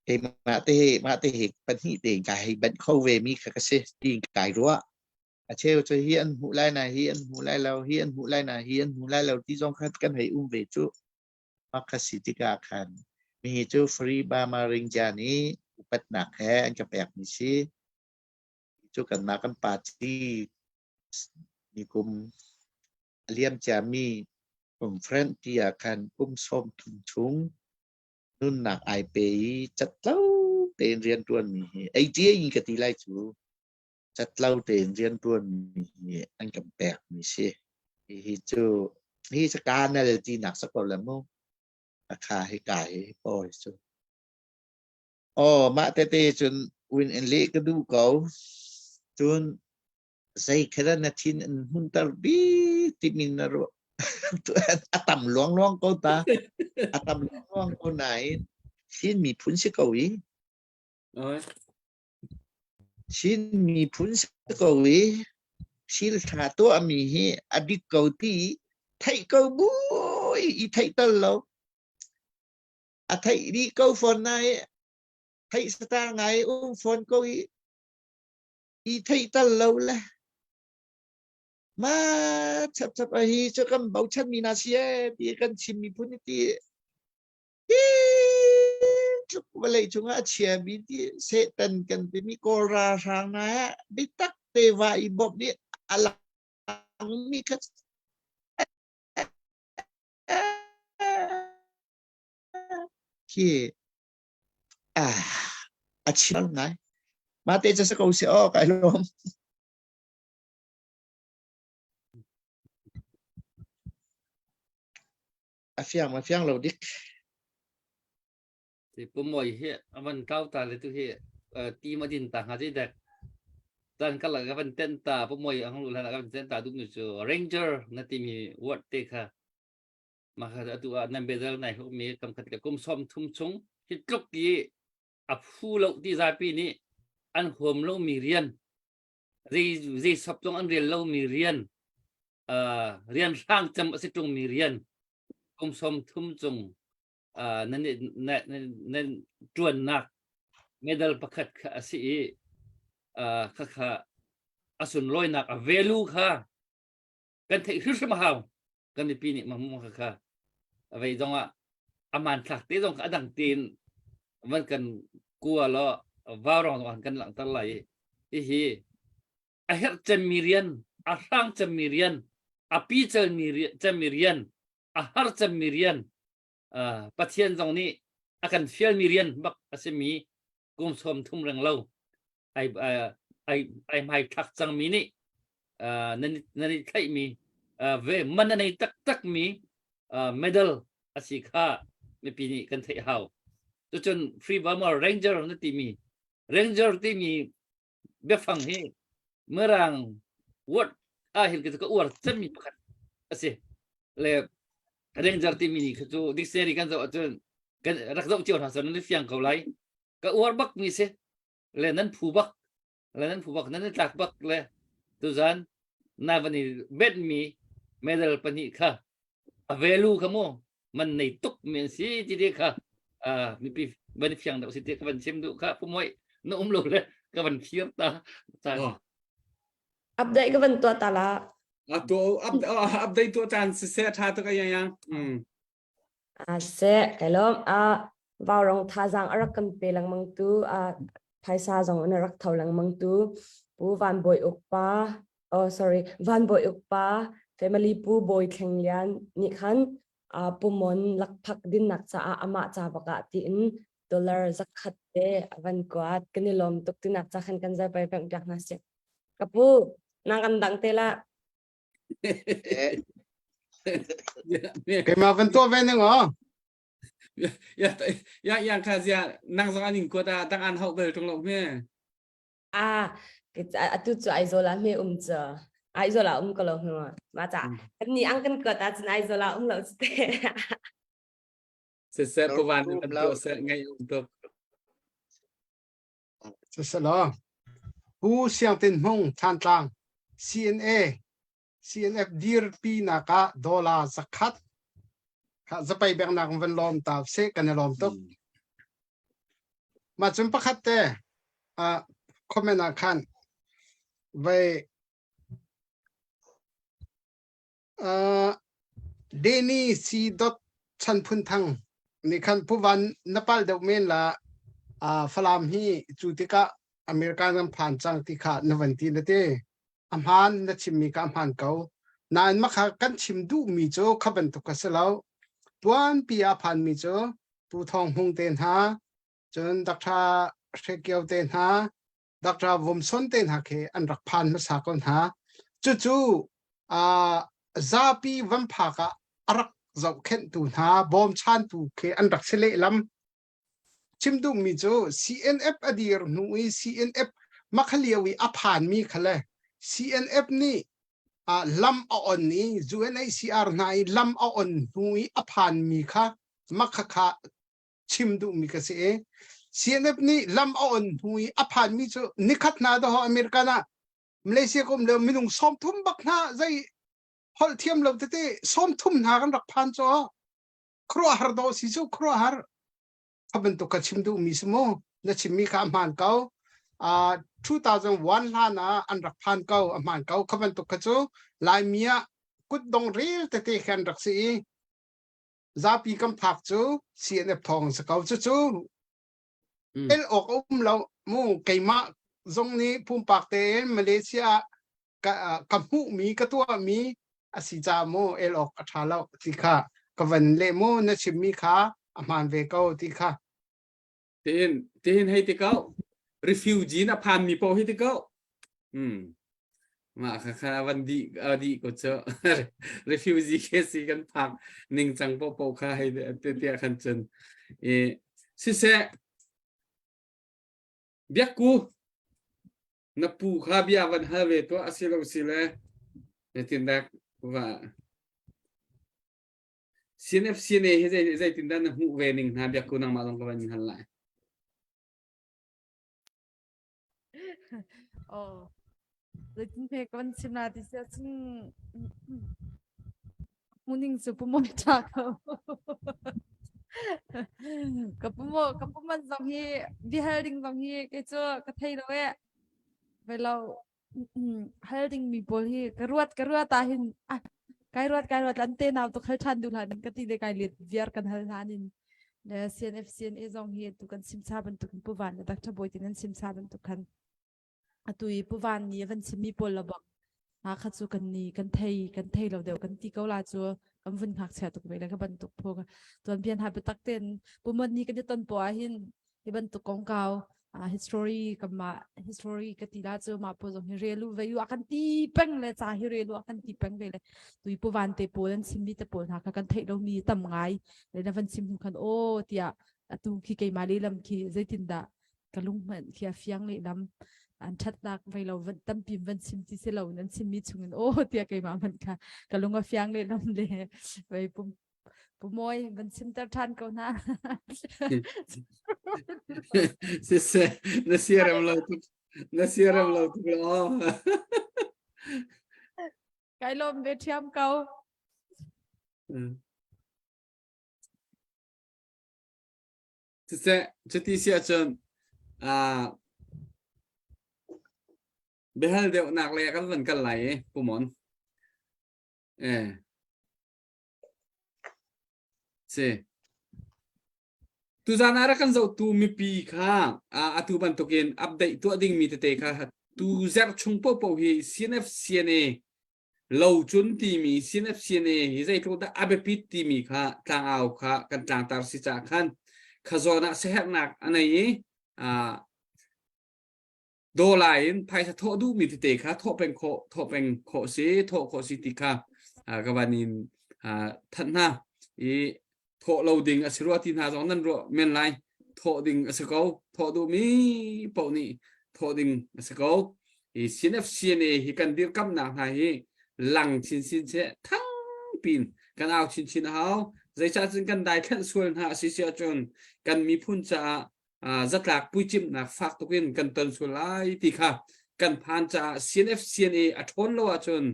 keimah te hi mah te hi pahnih te in kai hei banh kho ve mi kha ka si tiin kai ruah. A cheu cu hi an hmuh lai na hi an hmuh lai lo hi an hmuh lai na hi an hmuh lai lo ti zong kha kan hei um ve cu. Makha si tikah khan mi cu Free Burma Ringja nih upatnak he an ka pek mi si. Cu kanmah kan party nikum a liam ciami conference ti ah khan kum 30 chung nunnak ai pe i catlo tein rianṭuanmi hi ATA in ka ti lai cu catlo tein rianṭuanmi hi an kan pekmi si. Hihi cu hi cu kanal tinak si ko le mu. Akha hi ka hi pawi cu. Aw, mah tete cun win in leh ka duh ko. Cun zei kha dah na thin an hunter bik timi na ruah. A tam luangluang ko ta. A tam luangluang ko nain Chin miphun si ko i. Chin miphun si ko i thil ṭha tuahmi hi a dik ko ti theih ko bu i theih tal lo. A theih dih ko fawn nai theih sata ngai um fawn ko i i theih tal lo le ma chap chap a hi cu kan bochan mi na si e ti kan chim mi phun ti hi tluk vawlei cungah a chia mi ti Satan kan timi kawl ralhrang na bitak te va i bawmh nih a lang mi kha Khi ah a chim ngai. Mah te cu si ko si aw kai lawm. A fiang ma fiang lo dik. Ti pumoi hi avan kau ta le tu hi ti ma din ta nga ji dek. Tan ka la ka van ten ta pumoi ang lu la ka van ten ta dum nu chu ranger na ti mi word te kha Mah kha atu ah nan biadal nai hukmi kam khat le kum 30 chung hi tluk i a phu lo ti zapi nih an huam lomi rian zei zei sop zong an rel lomi rian uh, rian hrang cem a si ṭungmi rian kum 30 cung uh, nan nan nan ṭuannak medal pakhat kha a si i uh, khakha a sunlawinak a value kha kan theih hrimhrim a hau kan mipi nih mah kha kha a vei zong ah a hmanthlak te zong kha a dang tein van kan kua law vaurong zong kan langhter lai i hihi a herh cemmi rian a hrang cemmi rian a pi celmi cemmi rian a har cemmi rian Pathian zong nih a kan fialmi rian bak a simi kum 30 reng lo ai ai ai hmai thlak cangmi nih nan nan i thlaihmi ve man a nei taktakmi medal a si kha mipi nih kan theih hau. Cucun Free Burma Ranger na timi Ranger timi biafang hi Mirang word ah hin ka uar cemmi pakhat a si. Le Ranger timi ni kha cu dictionary kan zoh ahcun kan rak zoh cio hna nan fiang ko lai. Ka uar bak mi si. Le nan phu bak le nan phu bak nan i tlak bak le. Tuzan na van i bet mi medal pahnih kha a value kha mu man nei tuk mi an si ti te kha mipi van fiang deuh si te ka van chim duh kha pumoi na um lo le ka van fir ta ta Update ka van tuah ta la. A tu update tu chan si se tha tuk ai yang. Mm. A se kai lom a vaurong thazang a rak kan pe lengmang tu a phaisa zong in a rak tho lengmang tu Pu Van Bawi Uk pa oh sorry Van Bawi Uk pa family Pu Bawi Thleng Lian nih khan a pumon lakphak dinnak caah amah ca bakah tiin dollar zakhat te a van kuat kan i lawm tuk tinak ca khan kan zai pai peng piak hna si ka pu nang kan dang te la Keimah van tuah ve ning aw. Ya ya yang kha zia nang zong an in kuat ah dang an hauh bel tung lo me. Ah, atu cu Aizawl ah hme um cu. Aizawl ah um ko lo hme ma ca. Kan ni ang kan kuat ah cun Aizawl ah um lo cu te. Siseh puvan in an tuah seh ngai um tuk. Siseh Pu Siang Tin Hmung Thantlang CNA CNF dirpi nak ah dollar zakhat kha zapai bek nak van lawm ta se kan i lawm tuk. Ma cun pakhat te uh, comment ah khan vai Uh, Danny C. Dot Chan Phun Thang nih khan Pu Van na pal deuh men la uh, Falam hi cu tikah American an phan cang ti kha na van ti na te. A hmaan na chimmi kha a hmaan ko. Nain makha kan chim duhmi cu kha bantuk ka si lo. Tuanpi ah phanmi cu Pu Thawng Hmung te hna, cun Dr. Hre Kio te hna, Dr. Vomson te hna khi an rak phan hmasa ko hna. Cucu uh, zapi van phak ah a rak zohkhenhtu hna, bawmchantu khi an rak si lehlam. Chim duhmi cu CNF a dir hnu i CNF makhalio i a phanmi kha le CNF nih uh, lam a on i UNHCR hna i lam a on hnu i a phanmi kha makhakha chim duhmi ka si i CNF nih lam a on hnu i a phanmi cu nikhat hna dawh American ah Malaysia kum le minung 30 bak hna zei holh thiam lo tete 30 hna kan rak phan cu khuaruahhar dawh si cu khuaruahhar kha bantuk ka chim duhmi si mu na chimmi kha a hmaan ko uh, 2001 hlan ah an rak phan ko a hmaan ko kha bantuk kha cu Laimi ah kutdong rel tete khan rak si i zapi kan phak cu CNF thawng si ko cucu el awk a um lo mu keimah zong nih pumpak tein Malaysia ka ka hmuhmi ka tuahmi a si ca mu el awk a ṭha lo ti kha ka van leh mu na chimmi kha a hmaan ve ko ti kha Tihin tihin hei ti ko refugee na phan mi paoh hi ti ko hmm mah kha kha van di di ko cu refugee case kan phak ning cang po po kha hei te te khan cun e siseh biakku na pu kha bia van hal ve to asilo sile zeitindah va CNF CNA hi zei zeitindah na hmuh ve ning hna biakku nangmah zong ka van in hal lai. Oh. Zeitin phe ka van chim la ti sia cun muning cu pumo ṭha ko. Ka pumo ka puman zong hi bihal ding zong hi kei cu ka thei lo e. Ve lo hal dingmi pawl hi ka ruat ka ruat ah hin ah kai ruat kai ruat lan te nau tuk hal ṭhan duh hlan ka ti le kai let viar kan hal hlan in le CNF CNA zong hi tu kan simsa bantuk in puvan le Dr. Bawi tin an simsa bantuk khan atu i puvan ni van chimmi pawl la bak ha kha cu kan ni kan thei kan thei lo deuh kan ti ko la cu kan vun ngakchia tuk ve le ka bantuk phu tuan bian ha biatak ten pumon ni kan i ton po ah hin hi bantuk kongkau uh, history kama history ka ti la cu ma po zong hi relu ve yu akan ti peng le cha hi relu akan ti peng ve le tui pu van te pawl an chim mi te pawl hna kha kan theih lo mi tam ngai le na van chim hnu khan o tiah atu khi keima le lam khi zeitin dah ka lung hmanh khi a fiang le lam an thatnak vei lo van tampi van chim ti si lo nan chim mi chungin o tiah keimah hmanh kha ka lung a fiang le lam le vei pum Pu Mawi, van chimter ṭhan ko hna. Siseh, na siarem lo tuk. Na siarem lo tuk lo. Kai lawm ve ṭhiam ko. Siseh, cuti si ahcun uh, biahal deuhnak le kan van kal lai i pumon. Eh. Si. Tuzan ah rak kan zohtu mipi kha atu bantukin update tuah dingmi tete kha tu zarh chung paohpaoh hi CNF CNA lo cun timi CNF CNA hi zeitluk dah a biapit timi kha tlangau kha kan tlangtar si caah khan kha zawn ah siaherhnak a nei i dawla in phaisa thawh duhmi tete kha thawh peng khawh thawh peng khawh si thawh khawh si ti kha ka van in thanh hna i thawh lo ding a si rua ti hna zong nan ruah men lai thawh ding a si ko thawh duhmi paoh nih thawh ding a si ko i CNF CNA hi kan dirkamnak hna hi lang chin sin che thang pin kan au chin chin a hau zeicah cun kan dai thlen sual hna a si si ahcun kan miphun caah zatlak puicimhnak fak tukin kan ton sual lai ti kha kan phan caah CNF CNA a ṭhawn lo ahcun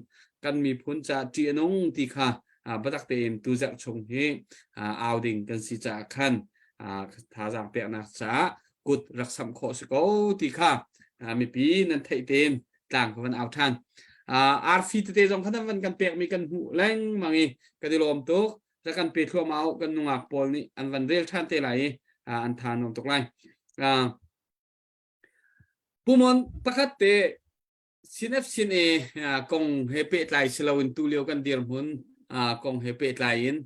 kan miphun caah ṭih a nung ti kha biatak tein tuzarh chung hi au ding kan si caah khan thazaang peknak caah kut rak samh khawh si ko ti kha mipi nan theih tein tlang ka van au ṭhan. Arfi tete zong kha nan van kan pekmi kan hmuh lengmang i kan i lawm tuk. Za kan pe thluahmah u kan nungak pawl nih an van rel ṭhan te lai i an tha nuam tuk lai. Pumon pakhat te CNF CNA kong he pehtlai si loin tu lio kan dirhmun kong he pehtlai in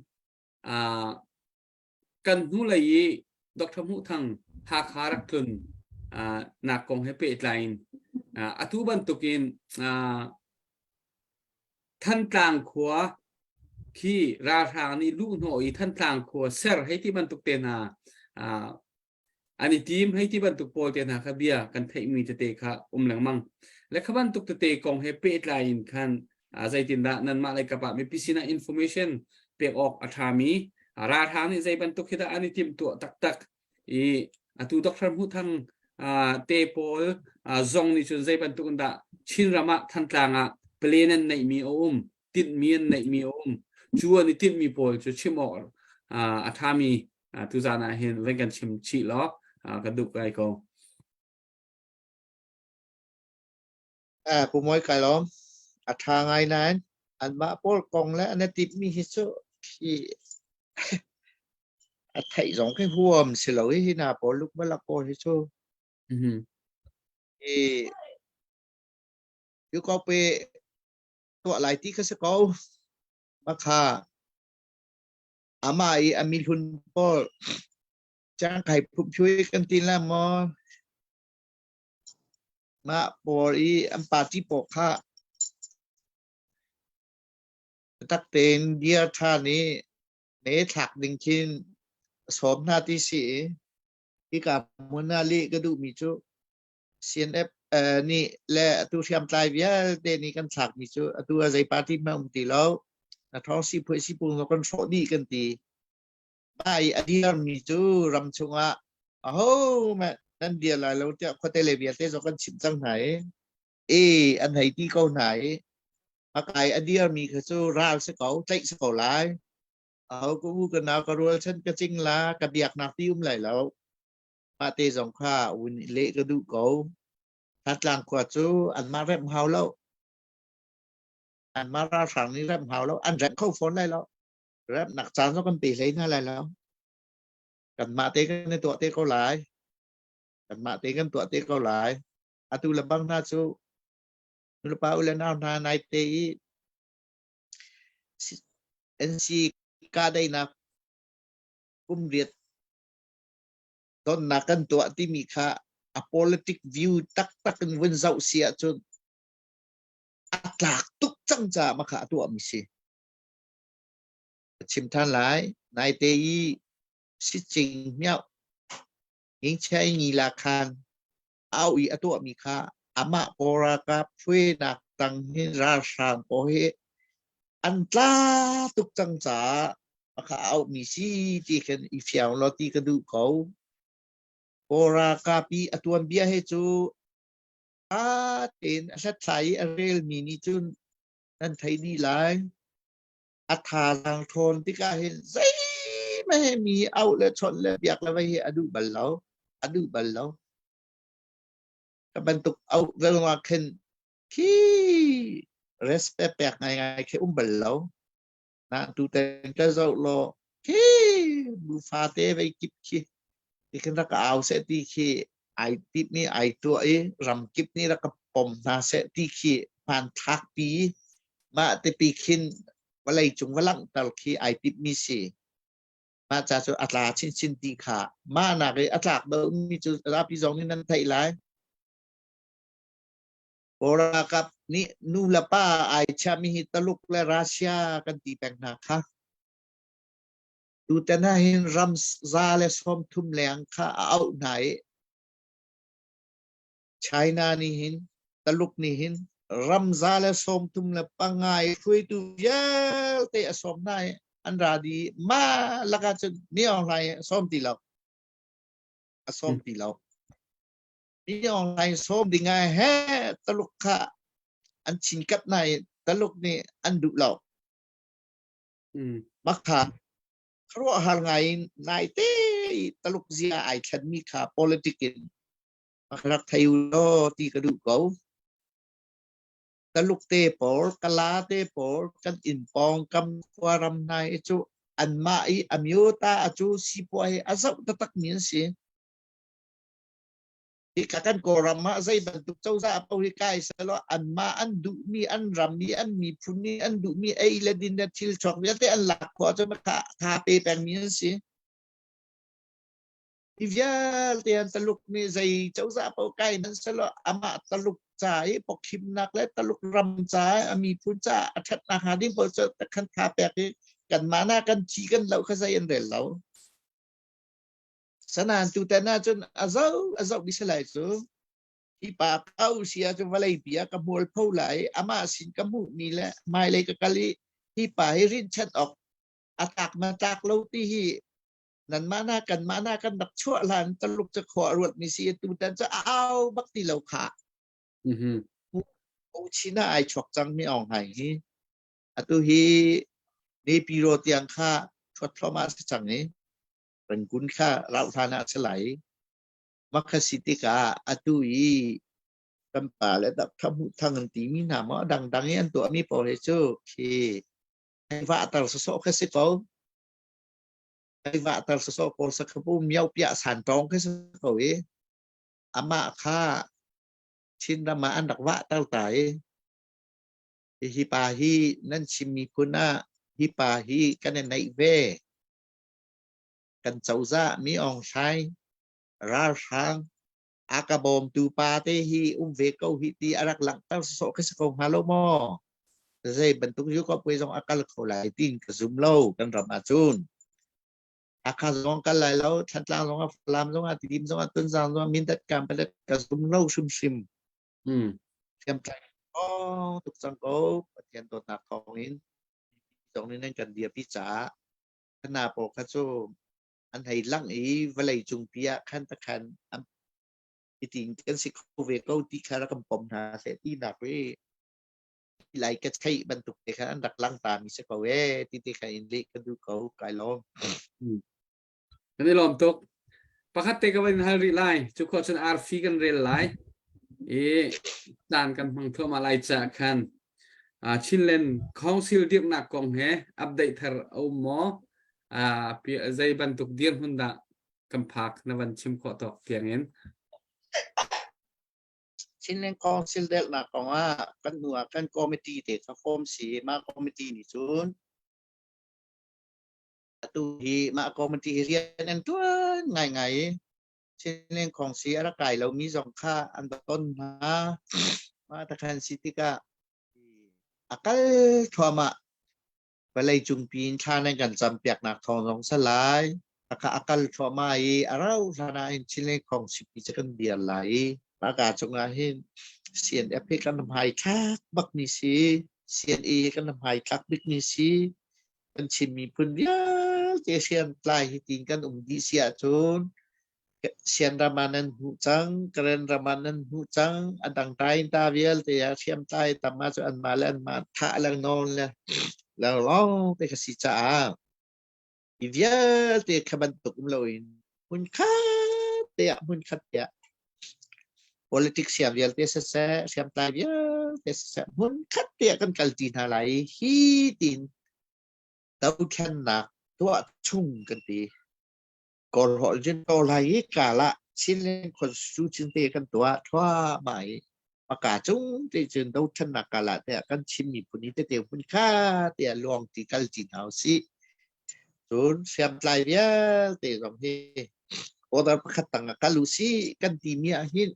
kan hnulei i Dr. Hmuh Thang Hakha rak tlun nak kong he pehtlai in atu bantukin Thantlang khua khi ralhrang nih luhhnawh i Thantlang khua ser hei ti bantuk te hna an i tim hei ti bantuk pawl te hna kha bia kan theihmi tete kha um lengmang. Le kha bantuk tete kong he pehtlai in khan zeitindah nanmah lei kap ah mipi sinah information pek awk a ṭhami ralhrang nih zei bantuk hi dah an i timhtuah taktak i atu Dr. Hmuh Thang te pawl zong nih cun zei bantuk in dah Chinram ah Thantlang ah plan an neihmi a um tinhmi an neihmi a um cu an i tinhmi pawl cu chim awk a ṭhami tuzaan ah hin van kan chim chih law ka duh kai ko. Pu Mawi kai lawm. A ṭha ngai nain anmah pawl kong le an i timhmi hi cu hi a theih zong khi huam si lo hi hna pawl lukmalak pawl hi cu i yu ko pe tuah lai ti kha si ko makha ama i ami hlun pawl chang khai phup phui kan ti la maw mah pawl i an party pawl kha tak tein dir ṭhan i me thlak ding khin sawm hna ti si i hika hmun ah leh ka duhmi cu CNF nih le atu hriamtlai vialte nih kan thlakmi cu atu a zei party hmanh um ti lo na thawng si phuai si pung kan hrawh dih kan ti mah i a dirmi cu ram chungah aho mah nan dir lai lo tiah khuate le vialte zong kan chimh cang hna i e an hei ti ko hna i a kai a dirmi kha cu ral si ko tlaih si ko lai aho ka u ka nau ka rualchan ka cing la ka biaknak ti um lai lo mah te zong kha un leh ka duh ko Thantlang khua cu anmah remh hau lo anmah ralhrang nih remh hau lo an remh kho fawn lai lo remhnak caan zong kan pe hlei hna lai lo kanmah te kan i tuah te ko lai kanmah te kan tuah te ko lai atu le bang hna cu nulepa u le nau hna nai te i NC kahdaihnak kum riat donnak kan tuah timi kha a politic view taktak in vun zoh si ahcun a tlak tuk cang caah mah kha a tuahmi si. Ka chim than lai. Naite i sicing miau ngingchai ngi la khan au i a tuahmi kha amah Kawl ralkap hruainak tang hin ralhrang pawl hi an tla tuk cang caah a kha auhmi si ti khin i fiang law ti ka duh ko. Kawl ralkap i a tuanbia he cu. Ṭha tein a hlathlai i a relmi nih cun nan thei dih lai. A thazaang ṭhawn tikah hin zeihmanh he mi auh le chawnh le biak le vei hi a duh bal lo. A duh bal lo. Ka bantuk auh zongah khin khi respect pek ngaingai khi um bal lo. Na tutan ka zoh law khi bu fate vei kip khi ti khin rak ka au seh ti khi ai tip nih ai tuah i ram kip nih rak ka pom hna seh ti khi hmanthlak pi mah te pi khin vawlei cung va langhter khi ai tip mi si. Mah ca cu a tla chinchin ti kha mah nak i a tlak deuh mi cu zapi zong nih nan theih lai. Kawl ralkap nih nu le pa ai chiahmi hi Taluk le Russia kan ti peng hna kha. Tutan ah hin ram 130 leng kha a auh hna i China nih hin Taluk nih hin ram 135 i hruaitu vialte a sawm hna i an ra dih. Mah lakah cun Min Aung Hlaing a sawm ti lo. A sawm ti lo. Mi Aung Hlaing sawm ding ah he Taluk kha an chinkap hna i Taluk nih an duh lo. Mah kha khuaruahhar ngai in naite i Taluk zia ai thlenmi kha politic in rak thei u law ti ka duh ko. Taluk te pawl, Kala te pawl, kan inn pawng kam khua ram hna i cu anmah i amyota a cu sipuai hi a zoh taktak mi an si. Hika kan Kawlram ah zei bantuk cozah paoh hi kai selaw anmah an duhmi an ram i an miphun nih an duhmi ei le din le thil chuak vialte an lak khawh ahcun tha, tha pe pengmi an si. Hi vialte an Taluk nih zei cozah paoh kai nan selaw amah Taluk ca i pawkhimnak le Taluk ram ca i a miphun ca a ṭhatnak hnga ding paoh cu khan tha pek i kanmah na kan thi kan lo kha zei an rel lo. Sanan tutan ahcun a zoh a zoh dih lai cu. Hi pa kau si ahcun vawlei pi ah ka hmual pho lai amah sin ka hmuhmi le hmailei ka kal i hi pa hi rinhchanh awk a tlak ma tlak lo ti hi nanmah na kanmah na kan rak chuah hlan Taluk cu khua a ruatmi si tutan cu a au bak ti lo kha. Chin ah ai chuak cang mi Aung Hlaing hi atu hi Naypyidaw tiang kha thuat thluahmah a si cang i Rangoon kha rauhhlan ah a si lai. Mah kha si tikah atu i kan pa le Dr. Thang an timi hna maw dangdang i an tuahmi pawl hi cu khi vahter sawsawh kha si ko. Vahter sawsawh ko sakhapu miau piah san tawng kha si ko i amah kha Chinram ah an rak vahter ta i hi pa hi nan chim miphun ah hi pa hi kan i neih ve. Kan cozah Mi Aung Hlaing ralhrang a ka bawmtu pa te hi um ve ko hi ti a rak langhter sawh khi si ko hnga lo maw? Zei bantuk Yukapuai zong a kal kho lai tiin ka zum lo kan ram ahcun. Hakha zong kal lai lo, Thantlang zong ah, Falam zong ah, Tidim zong ah, Tunzang zong ah, Mindat Kanpalet ka zum lo hrimhrim. Hriamtlai oh tuk cang ko Pathian dawtnak thawng in zong nih nan kan dirpi caah hna pawl kha cu an hei langh i vawlei cungpi ah khan takhan an itin kan si kho ve ko ti kha rak kan pom hna seh ti nak i lai ka theih bantuk te kha an rak lang ta mi si ko e ti te kha in leh ka duh ko. Kai lawm. Kan i lawm tuk. Pakhat te ka van hal rih lai. Cu khawh cun arfi kan rel lai. I caan kan hmang thluahmah lai ca khan Chinland Council dirhnak kong he update thar a um maw? Zei bantuk dirhmun dah kan phak na van chim khawh tawk tiangin? Chinland Council delhnak kong ah kan hnu ah kan committee te kha form si. Mah committee nih cun atu hi mah committee hi rian an ṭuan ngaingai i Chinland Council a rak kai lomi zong kha an ton hna. Mah takhan si tikah a kal thluahmah. Vawlei cungpi in thla nan kan campiaknak thawng zong si lai. Khakha a kal thluahmah i a rauh hlan ah hin Chinland Council pi cu kan dir lai i mahka cungah hin CNF hi kan hmaithlak bakmi si. CNA hi kan hmaithlak bikmi si. Kan Chin miphun vialte hriamtlai hi tiin kan um dih si ahcun. Sian ram ah nan hmuh cang, Karen ram ah nan hmuh cang, a dang ta vialte ah hriamtlai tam ah cu anmah le anmah thah lengnawn le lawng te kha si caah hi vialte kha bantuk um loin hmunkhat te ah hmunkhat te ah politics siang vialte siseh hriamtlai vialte siseh hmunkhat te ah kan kalti hna lai hi tin dothlennak tuah chung kan ti. Kawlholh cun Kawlhai i kala Chinland Constitution te kan tuah thluahmah i maka cung te cun dothlennak kala te ah kan Chin miphun hi tete hmun kha te ah luang ti kal ti hna usih. Cun hriamtlai vialte zong hi order pakhat tang ah kal usih kan timi ah hin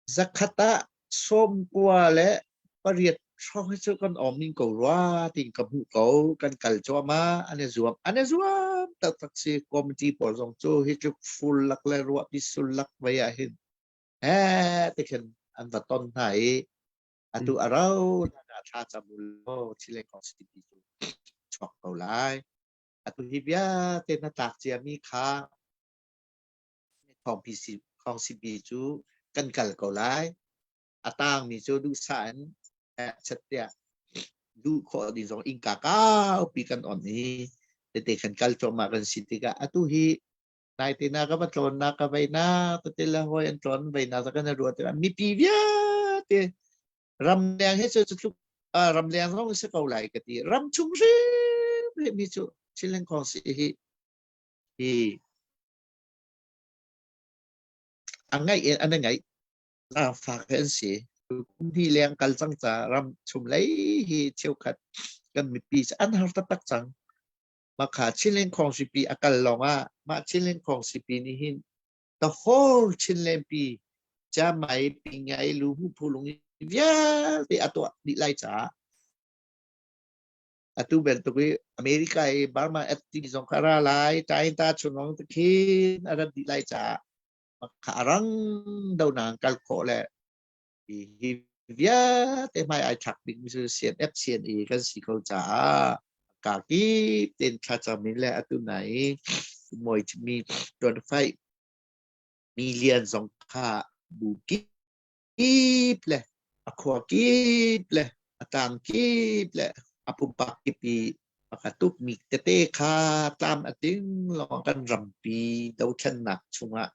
Zakhat ah 98 hrawng hi cu kan awm ning ko rua tiin ka hmuh ko. Kan kal cuahmah, an i zuam. An i zuam taktak si. Committee pawl zong cu hi tluk ful lak le ruahpi sul lak vei ah hin eh tikhin an va ton hna i atu a rau hlan ah thla cam u law Chile Constitution cu chuak ko lai. Atu hi vialte na tlak ciami kha Thawngpi cu kan kal ko lai. A tangmi cu duhsah in chat tiah duh khawh ding zong innka kaupi kan on i tete kan kal cuahmah kan si tikah atu hi naite na ka va tlawn na ka vei na tete le hawi an tlawn vei na kan ruah tikah mipi vialte ramleng hi cu tluk ramleng zong si ko lai ka ti ram chung hrim hi cu Chinland Council hi hi A ngaih in an i ngaih. Zaangfak hi an si. Kum hnih leng kal cang ca ram chung lei hi cheukhat kan mipi cu an har taktak cang. Mah kha Chinland Khawngsipi a kal lawng ah mah Chinland Khawngsipi nih hin the whole Chinland pi Camai, Pingai, Luhu, Phulung vialte a tuah dih lai caah atu bantuk i America i Burma at timi zong kha a ra lai tain ta chung te khin a rat dih lai caah kha a rang do nang kal khawh le hi vialte hmai ai thlak ding mi cu CNF CNA kan si ko caah ka kip ten thlacam in le atu nai moi mi 25 million zong kha bu kip le a khua kip le a tlang kip le a pumpak kip i a tukmi tete kha tlam a ting lawng kan rampi dothlennak chungah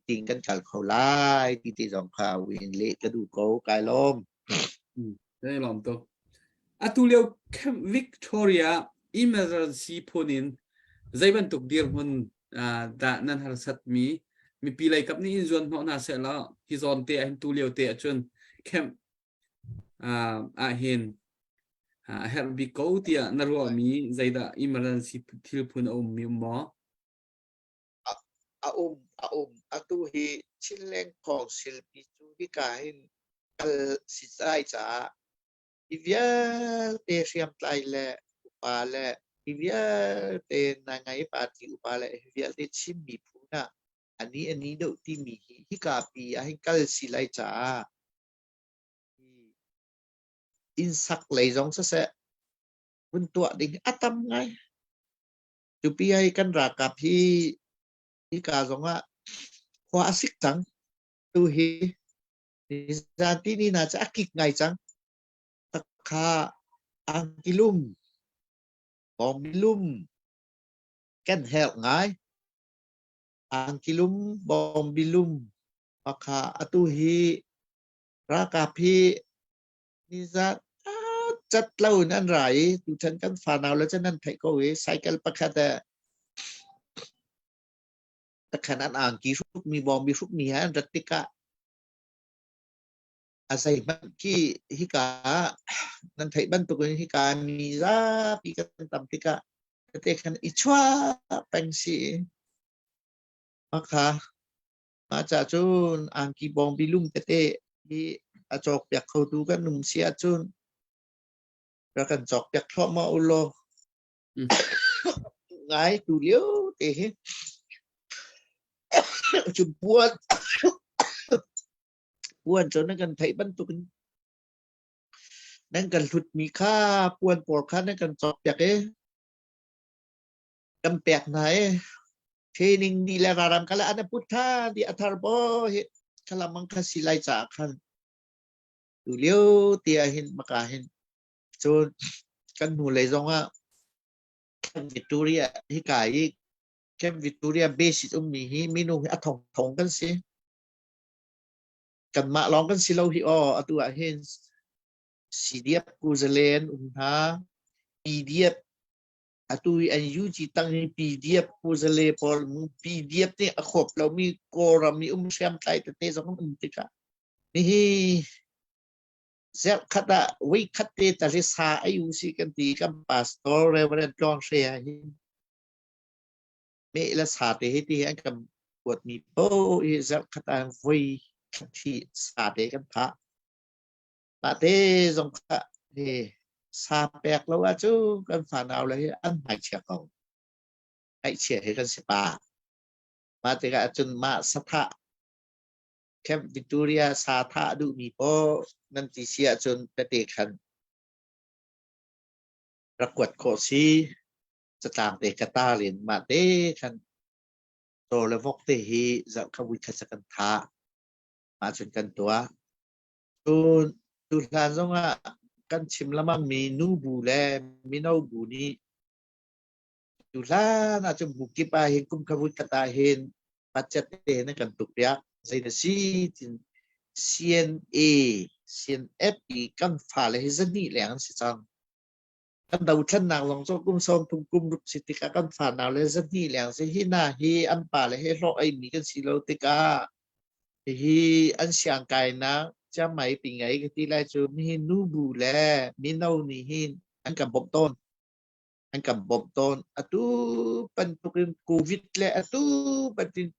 ting kan kal kho lai ti te zong kha win le ka duh ko kai lawm. Kai lawm tuk. Atu lio Camp Victoria emergency phun in zei bantuk dirhmun dah nan harsatmi mipi lei kap nih in zuan hnawh hna seh law hi zawn te ah hin tu lio te ahcun camp ah hin a herh bik ko tiah na ruahmi zeidah emergency thil phun a ummi um maw? A um a um atu hi Chinland Council pi cu hika hin kal si lai caah Hi vialte hriamtlai le upa le hi vialte naingai party upa le hi vialte Chin miphun ah ani ani deuh timi hi hika pi ah hin kal si lai caah inn sak lei zong siseh vun tuah ding a tam ngai. Cupi ai kan ralkap hi hika zong ah khua a sik cang. Tu hi Nizan tini hna cu a kik ngai cang. Kha angki lum, bawngbi lum kan herh ngai. Angki lum, bawngbi lum pakha atu hi ralkap hi nizan cat lo in an ra i tuchan kan fanau le cun nan theih ko i cycle pakhat eh takhan an angki hrukmi bawngbi hrukmi he an rat tikah A zeihmanh khi hika ah nan theih bantukin hika mi zapi kan tam tikah tete khan i chuah peng si. Mah kha mah ca cun angki bawngbi lum tete hi a cawkpiak khotu kan um si ahcun rak kan cawkpiak thluahmah u law ngai tu lio te hi cu puan puan cu nan kan theih bantukin nan kan hlutmi kha puan pawl kha nan kan cawkpiak i kan pek hna i. Training ni le raram kala an put tha di athar bo hi khalamang kha si lai ca khan tu lio tia hin maka hin cun kan hnu lei zong ah Camp Victoria hi ka i Camp Victoria base ummi hi minung hi a thong thong kan si. Kanmah lawng kan si lo hi aw atu ah hin CDF Kuzalen um hna PDF atu i an UG tang hi PDF Kuzale pawl PDF nih a khop lomi Kawlram i um hriamtlai tete zong an um tikah nihi Zerhkhat ah voikhat te tal hi sa ei u si kan ti kan pastor Reverend Tluang Hre ah hin meh le sa te hi ti an kan kuatmi po hi zerhkhat ah voi khat hi sa te kan phah. Mah te zong kha hi sa pek lo ah cu kan fanau le hi an hmaichia ko. Ngaihchia hi kan si pa. Mah tikah cun mah sathah Camp Victoria sa thah a duhmi paoh nan ti si ahcun tete khan rak kuat khawh si. Catlang te ka tar in mah te khan caw le vok te hi zarh kha vui khat kan thah. Mah cun kan tuah. Cun tu hlan zongah kan chim lamangmi nu bu le mino bu nih Tu hlan ah cun bu kip ah hin kum khavut khat ah hin budget te hin an kan tuk piak. Zei na si tin CNA, CNF i kan fale hi zahnih leng an si cang. Kan dothlennak zong cu kum sawm thum kum ruk si tikah kan fanau le zahnih leng si hi na hi an pale hi hlawh ei mi kan si lo tikah hihi an siangkainak ciammai pi ngei ka ti lai cu mihi nu bu le mino nih hin an kan bawmh tawn. An kan bawmh tawn. Atu bantukin COVID le atu bantukin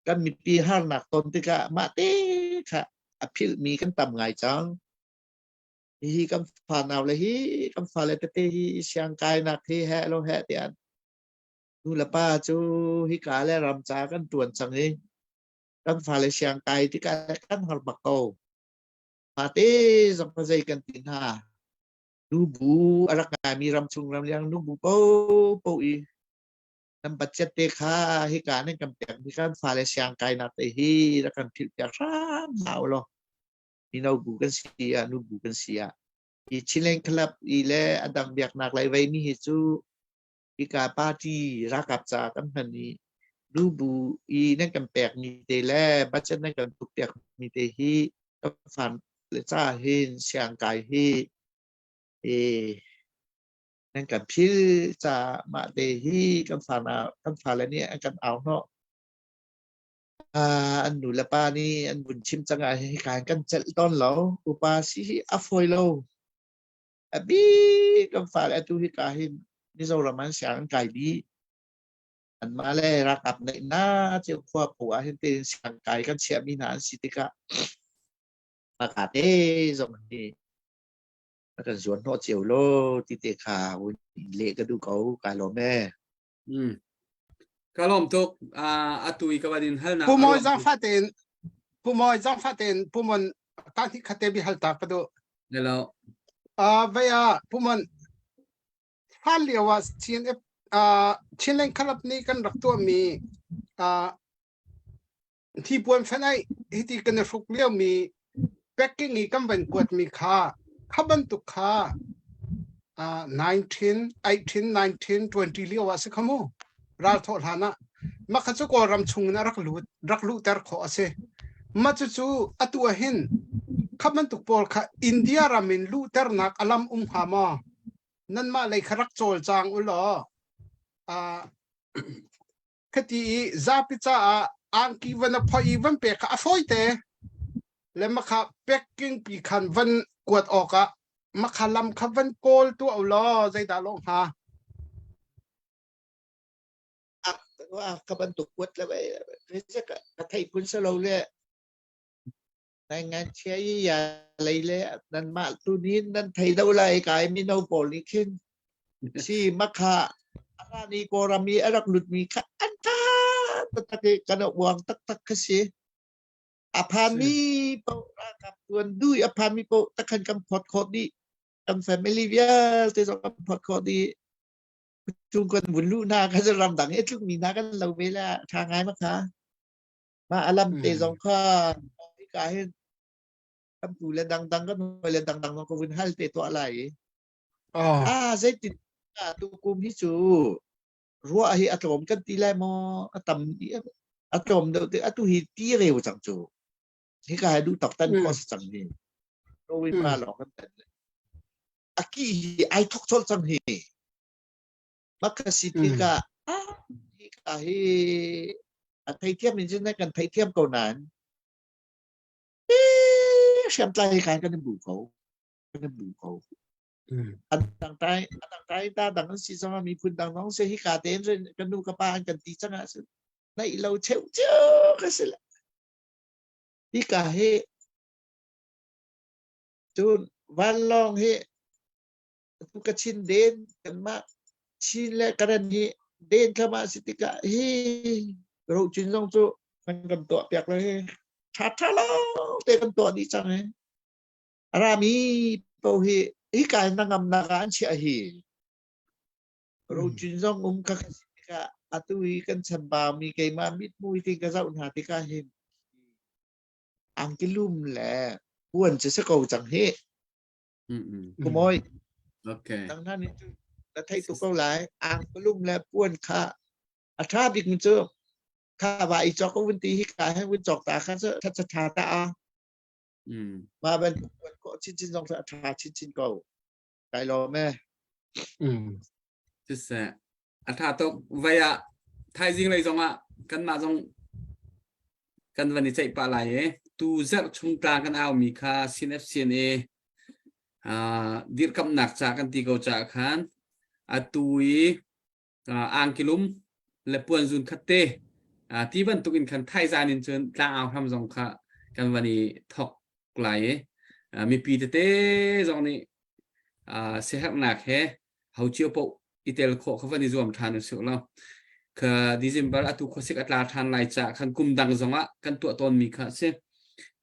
kan mipi harnak ton tikah mah te kha a philhmi kan tam ngai cang. Hihi kan fanau le hi kan fale tete hi siangkainak hi heh lo heh tiah nu le pa cu hika le ram ca kan tuan cang i kan fale siangkai tikah kan har bak ko. Mah te zong kha zei kan ti hna. Nubu a rak ngaimi ramchung ramleng nubu paohpaoh i kan budget te kha hika nan kan pekmi kan fale siangkainak te hi rak kan philhpiak hram hna u law mino bu kan si ah nubu kan si ah hi Chinland Club i le a dang biaknak lei vei mi hi cu hika party ralkap ca kan hman i nubu i nan kan pekmi te le budget nan kan tukpiak mi te hi kan fan le ca hin siangkai hi e nan kan phil ca mah te hi kan fa na kan fale nih an kan au hnawh an nu le pa nih an vun chim cang ah hi kan kan celh tawn lo upa si hi a fawi lo a bi kan fale atu hi ka hin Mizoram an siang an kai dih anmah le ralkap neih na ceu khua phu ah hin tin siangkai kan chiahmi hna an si tikah maka te zong hi kan zuan hnawh cio lo ti te kha un le ka du ko kai lawm e. Ka lawm tuk. Atu i ka van in hal nak Pu Mawi zangfah tein Pu Mawi zangfah tein Pu Mon ta hi khate bi hal ta ka du. Hello. Vai a Pu Mon hlan lio ah CNF Chinland Club nih kan rak tuahmi thipuan fenai hiti kan i hruk liomi packing i kan van kuatmi kha kha bantuk kha 19 18 19 20 lio ah si kha mu ral thawh hlan ah mah kha cu Kawlram chung in a rak lut rak luhter khawh a si mah cucu atu ah hin kha bantuk pawl kha India ram in luhternak a lam um hnga maw nanmah lei kha rak cawlcang u law khati i zapi caah angki van a phoi i van pek kha a fawi te le makha packing pi khan van kuat awkah makha lam kha van kawl tuah u law zeidah lawh hnga Ka bantuk kuat le ka thei phun se lo le Nai ngakchia i ya lei le nanmah tu nih nan thei do lai kai mino pawl nih khin si makha arani Kawlram i a rak lutmi kha an tha taktak i kan uang taktak kha si. A phanmi paoh ralkap tuan dui a phanmi paoh takhan kan phawt khawh dih. Kan family vialte zong kan phawt khawh dih. Tung kan vun lu na kha ram dang i tluk mi na kan lo ve la tha ngai ma kha. Ma alam te zong kha ka hin kan pu le dang dang kan hoi le dang dang ka vun hal te to lai. Oh. Ah zeitin tu kum hi cu ruah hi a tlawm kan ti lai maw a tam a tlawm deuh te atu hi ti reu cang cu hika hi duh tak tan khawh si cang hi November lawng kan tan a ki hi ai thok chol cang hi maka si tikah ah hika hi a theithiam in cun kan theithiam ko nain hriamtlai hi kan kan bu ko kan bu ko an dang tai an dang tai ta dang an si zong ah miphun dang zong se hi ka tein kan nu ka pa an kan ti cang ah cun naih lo cheu cheu ka si le hi ka hi cun vanlawng hi tu ka chin den kanmah Chin le Karen hi den thama si tikah hi ro chin zong cu kan kan tuah piak le hi tha tha lo te kan tuah dih cang hi A rami paoh hi hika hin na ngamnak ah an chiah hi. Rocin zong um kha ka si tikah atu i kan chambaumi keimah mithmui ti ka zoh hna tikah hin angkilum le puan cu si ko cang hi. Kumawi. Okay. Nang hna nih cu na theih tuk ko lai. Angkilum le puan kha a ṭha bik mi cu kha va i cawk vun ti hi ka he vun cawk ta kha cu ṭha ṭha ta a. Mah bantuk tuan khawh chinchin zong cu a ṭha chinchin ko. Kai lawm e. Siseh, a ṭha tuk. Vai ah thaizing lei zong ah kanmah zong kan van i ceih pah lai i tu zarh chung tla kan aumi kha CNFCNA uh, dirkamnak ca kan ti ko caah khan atu i angkilum le puanzun khat te ti bantuk in khan thaizan in cun tlangau hram zong kha kan van i thok lai i mipi tete zong nih siaherhnak he ho cio paoh i tel khawh kha van i zuam ṭhan usih law kha December atu khuasik a tla ṭhan lai ca khan kum dang zong ah kan tuah tawnmi kha a si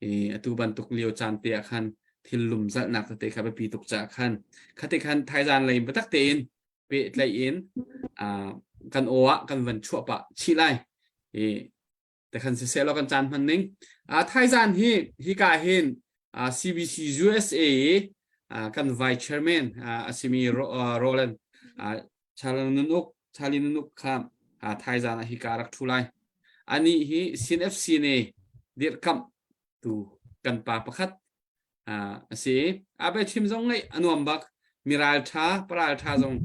i atu bantuk lio caan te ah khan thil lum zalhnak tete kha biapi tuk ca khan khate khan thaizan lei biatak tein pehtlaih in kan aw ah kan van chuah pah chih lai i te khan siseh law kan caan hman ning thaizan hi hika hin CBC USA kan vice chairman a simi Roland Chalanunuk Chalinunuk kha thaizan ah hika rak thu lai ani hi CNFC ne dirhkamh tu kan pa pakhat a si. A biachim zong ngaih a nuam bak. Miral ṭha, paral ṭha zong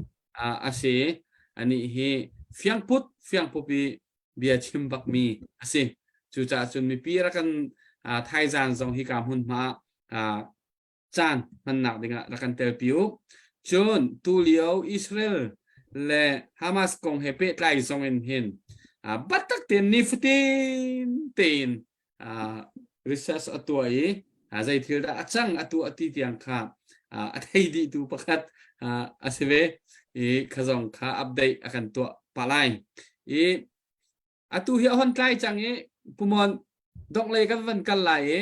a si. Anih hi fiangput, fiangpup i bia chim bakmi a si. Cucaah cun mipi rak kan thaizan zong hika hmunhma ah caan hmannak dingah rak kan telpi u. Cun tulio Israel le Hamas kong he pehtlai zong in hin biatak tein nifatin tein research a tuah i zei thil dah a cang a tuah ti tiang kha a thei dihtu pakhat a si ve i kha zong kha update a kan tuah pah lai i atu hi a hon tlai cang i pumon donglei kan van kal lai i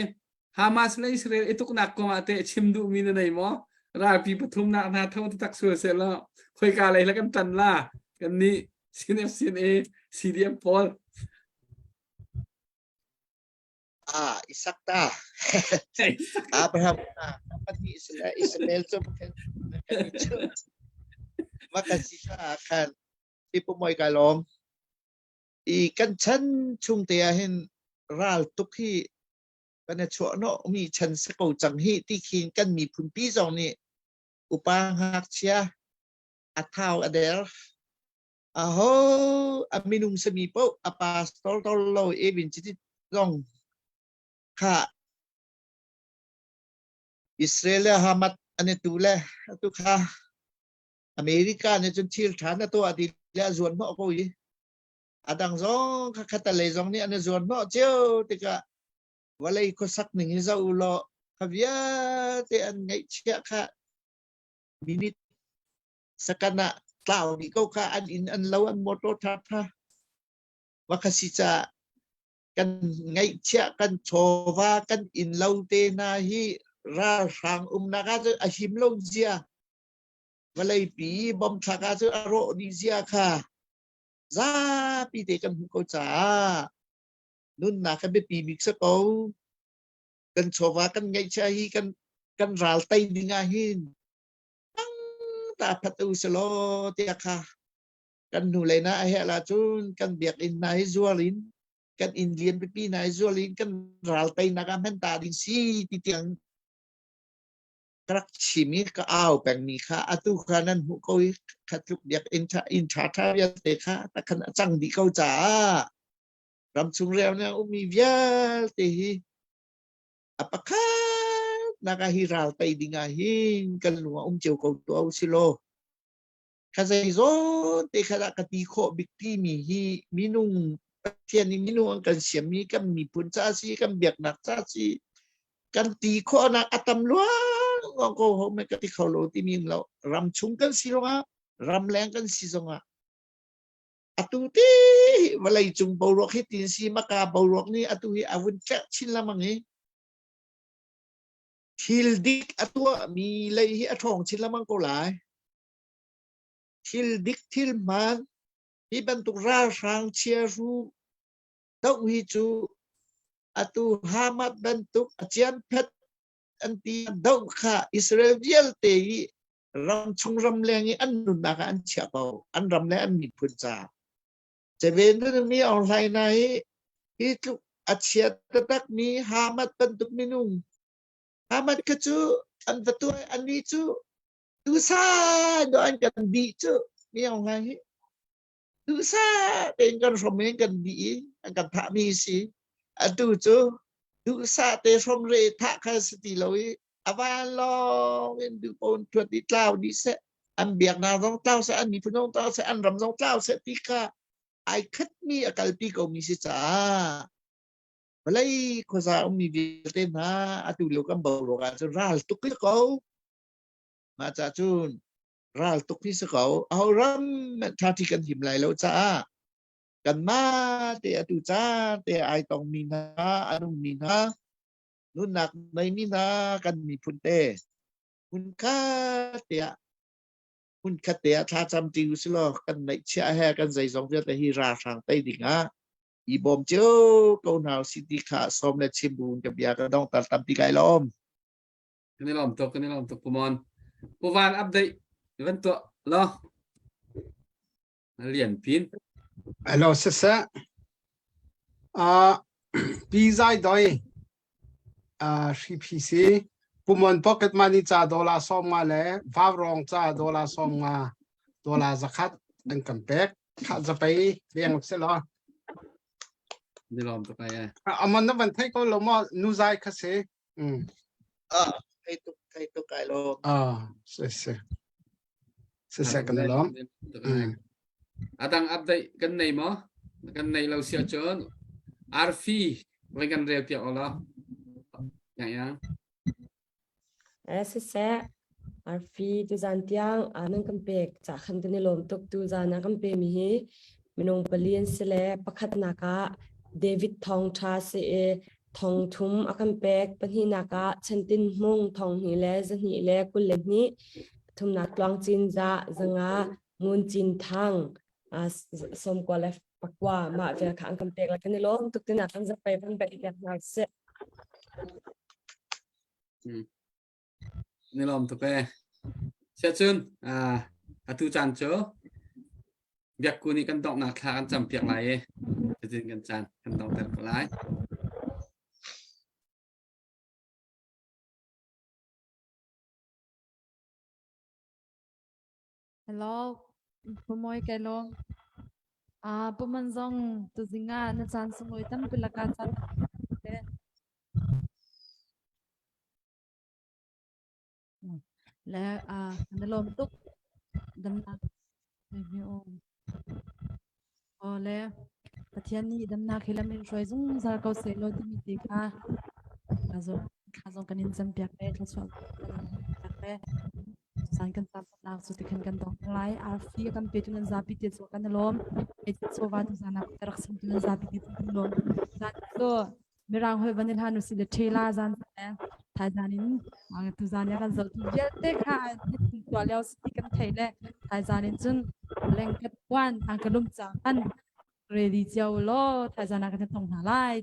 Hamas le Israel i tuknak kong ah teh chim duhmi na nei maw ralpi pathumnak hna tho tak sual se law khoika lei la kan tan la kan nih CNFCNA CDM pawl Ah, Isak ta. Abraham pahnih sila Ismael cu makasi kha khan ti pumoi ka lawm. I kan chan chung te ah hin ral tuk hi kan i chuah no mi chan se ko cang hi ti khin kan miphun pi zong nih upa ngakchia a thau a der Aho a minung sami paoh a pastor tol lo evin chiti zong kha Israel le Hamas an i tu le atu kha America nih cun thil ṭha na tuah ti le a zuan hnawh ko i a dang zong kha khatalei zong nih an i zuan hnawh cio tikah vawlei khuasak ning hi zoh u law kha vialte an ngaihchiah kha minute Sakan ah tlau dih ko kha an inn an lo an motor tha tha va kha si ca kan ngaihchiah kan chawva kan inn lo te hna hi ralhrang umnak ah cun a him lo zia. Vawleipi bomb thlak ahcun a rawh dih zia kha zapi te kan hmuh ko caah nunnak hi biapi bik si ko. Kan chawva kan ngeihchiah hi kan kan ral tei ding ah hin ta phat u selaw tiah kha kan hnu lei na a herh ahcun kan biakinn hna hi zuar in kan inn lian pipi hna hi zuar in kan ral teinak ah hman ta ding si ti tiang ka rak chim i ka au pengmi kha atu kha nan hmuh ko i kha tluk biakinn ṭha inn ṭha ṭha vialte kha takhan a cang dih ko caah ramchung rel na ummi vialte hi a pakhat nak ah hi ral tei ding ah hin kan lung ah um cio ko tuah u si law kha zei zawn te kha dah ka ti khawh bik timi hi minung Pathian nih minung an kan siammi kan miphun ca si kan biaknak ca si kan ti khawhnak a tam luang ko ho me ka ti kho lo timi lo ram chung kan si zongah ram leng kan si zongah atu ti vawlei cung boruak hi tin si maka boruak nih atu hi a vun tlek chin lamang i thil dik a tuahmi lei hi a ṭhawng chin lengmang ko lai. Thil dik thil hmaan hi bantuk ralhrang chiahru doh hi cu atu Hamas bantuk a ciamphet an ti doh kha Israel vialte hi ramchung ramleng i an nunnak ah an chiah ko an ram le an miphun caah Ceven mi Aung Hlaing hna hi hi tluk a chia taktak mi Hamas bantuk minung Hamas kha cu an va tuah annih cu duhsah dawh an kan bih cu mi Aung Hlaing hi duhsah tein kan hrom in kan bih i an kan thah mi si atu cu duhsah te hrom re thah kha si ti lo i a vanlawng in duh pawn thuat i tlau dih seh an biaknak zong tlau seh an miphun zong tlau seh an ram zong tlau seh ti kha ai khatmi a kalpi komi si caah vawlei khuaza ummi vialte hna atu lio kan boruak ahcun ral tuk hi ko mah cah cun ral tuk hi si ko aho ram ṭha kan him lai lo caah kanmah te atu caan te ai tongmi hna a nungmi hna nunnak neimi hna kan miphun te hmunkhat te ah hmunkhat te ah thlacam ṭi usilaw kan neihchiah he kan zeizong vialte hi ralhrang tei ding ah i bawm cio ko hna usih ti kha sawm le chim buin ka bia ka dongter tampi kai lawm. Kan i lawm tuk, kan i lawm tuk Pumon. Puvan update van tuah law. Lian pin. Hello siseh. Uh, Pi Zai Doi uh, hri phi si Pumon pocket money ca dollar 50 le Vaurong ca dollar 50 dollar zakhat an kan pek. Kha zapei leng se lo. Ni lawm tuk ai. eh. Amon na van thei ko lo mo nu zai kha si. Mm. Ah, thei tuk thei tuk kai lawm. Ah, si si. Si si kan lawm. Mm. Adang update kan nei maw? Kan nei lo si ahcun arfi voi kan rel piak ulaw. Yang yang. Eh, siseh, arfi tuzan tiang nan kan pek ca khan kan i lawm tuk tuzan a kan pe mi hi minung pali an si le pakhatnak ah David Thawng Tha si i thong thum a kan pek pahnihnak ah Chantin Hmung thong hnih le zahnih le 22 pathumnak Tluang Cin Za zanga Ngun Cin Thang 90 le pakua mah vel kha an kan pek la kan i lawm tuk tina kan zapei van bek piak hna sih Ni lawm tuk e. Siacun atu caan cu biakku nih kan donghnak thla kan cam piak lai i cutin kan caan kan donghter ko lai. Hello, Pumawi kai lawm. Ah, puman zong tuzing ah na caan sunglawi tampi laka caan te. Le ah, na lawm tuk. Damnak. Aw le Pathian nih damnak hi lam in hruai zungzal ko seh law timi te kha thla zong thla zong kan in campiak le thluachuah kan in piak le san kan camnak cu tikhan kan dong lai arfi kan pe tu nan zapi te cu kan i lawm ei chawva tu zan ah ka rak sim tu nan zapi te cu kan lawm zan cu mirang hoi van i hlan usih le ṭhela zan le thaizan in tu zan ya kan zoh tu vialte kha tuah lio si ti kan theih. thei le thaizan in cun lengkhat puan ang ka lum cang an ready cio law thaizan ah kan tong hna lai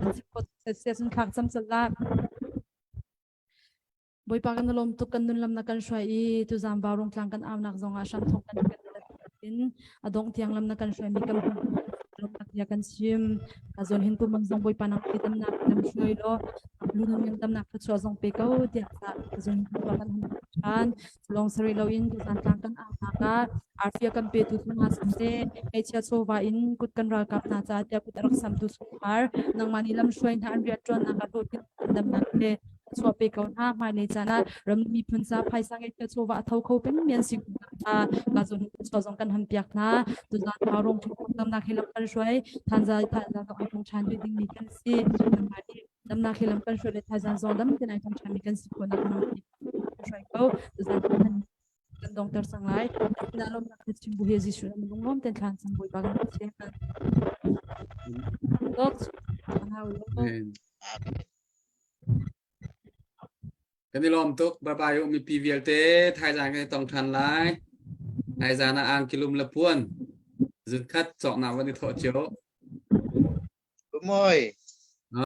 an si ko se sun thlak cam cel la Bawipa kan lawm tuk kan nun lam na kan hruai i tuzan vaurung tlang kan aunak zongah hramthawk kan in a dongh tiang lam na kan hruai mi kan lawmnak bia kan chim ka zawn hin pumang zong Bawipa nang ti damnak lam hruai law lunun ngam damnak thluachuah zong pe ko tiah ka zawn hin kan hum than lawng sari loin tuzan tlang kan aunak ah arfia kan petu chungah siseh hmeichia chawva in kut kan ralkap hna ca tiah kut a rak samtu chungkhar nangmah nih lam hruai hna an rianṭuannak ah hlawhtlin damnak he chuah pe ko hna hmailei caan ah ram miphun ca phaisa ngeihchiah chawva a tho kho peng mi an si hna ka zawn chuah zong kan ham piak hna tuzan rong damnak he lam kan hruai thanza thanza ka ai tong than ve ding mi kan si damnak he lam kan hruai le thaizan zong dam ten ai tong than mi kan si khawnak hruai ko tuzan kan dongter cang lai na lawmnak na chim bu he Jesuh na lunglawm ten thlan cang Bawipa kan Pathian Amen. Kan i lawm tuk. Bye bye u mipi vialte thaizang kan i tong ṭhan lai. Thaizan ah angkilum le puan zunkhat cawknak van i thawh cio. Moi.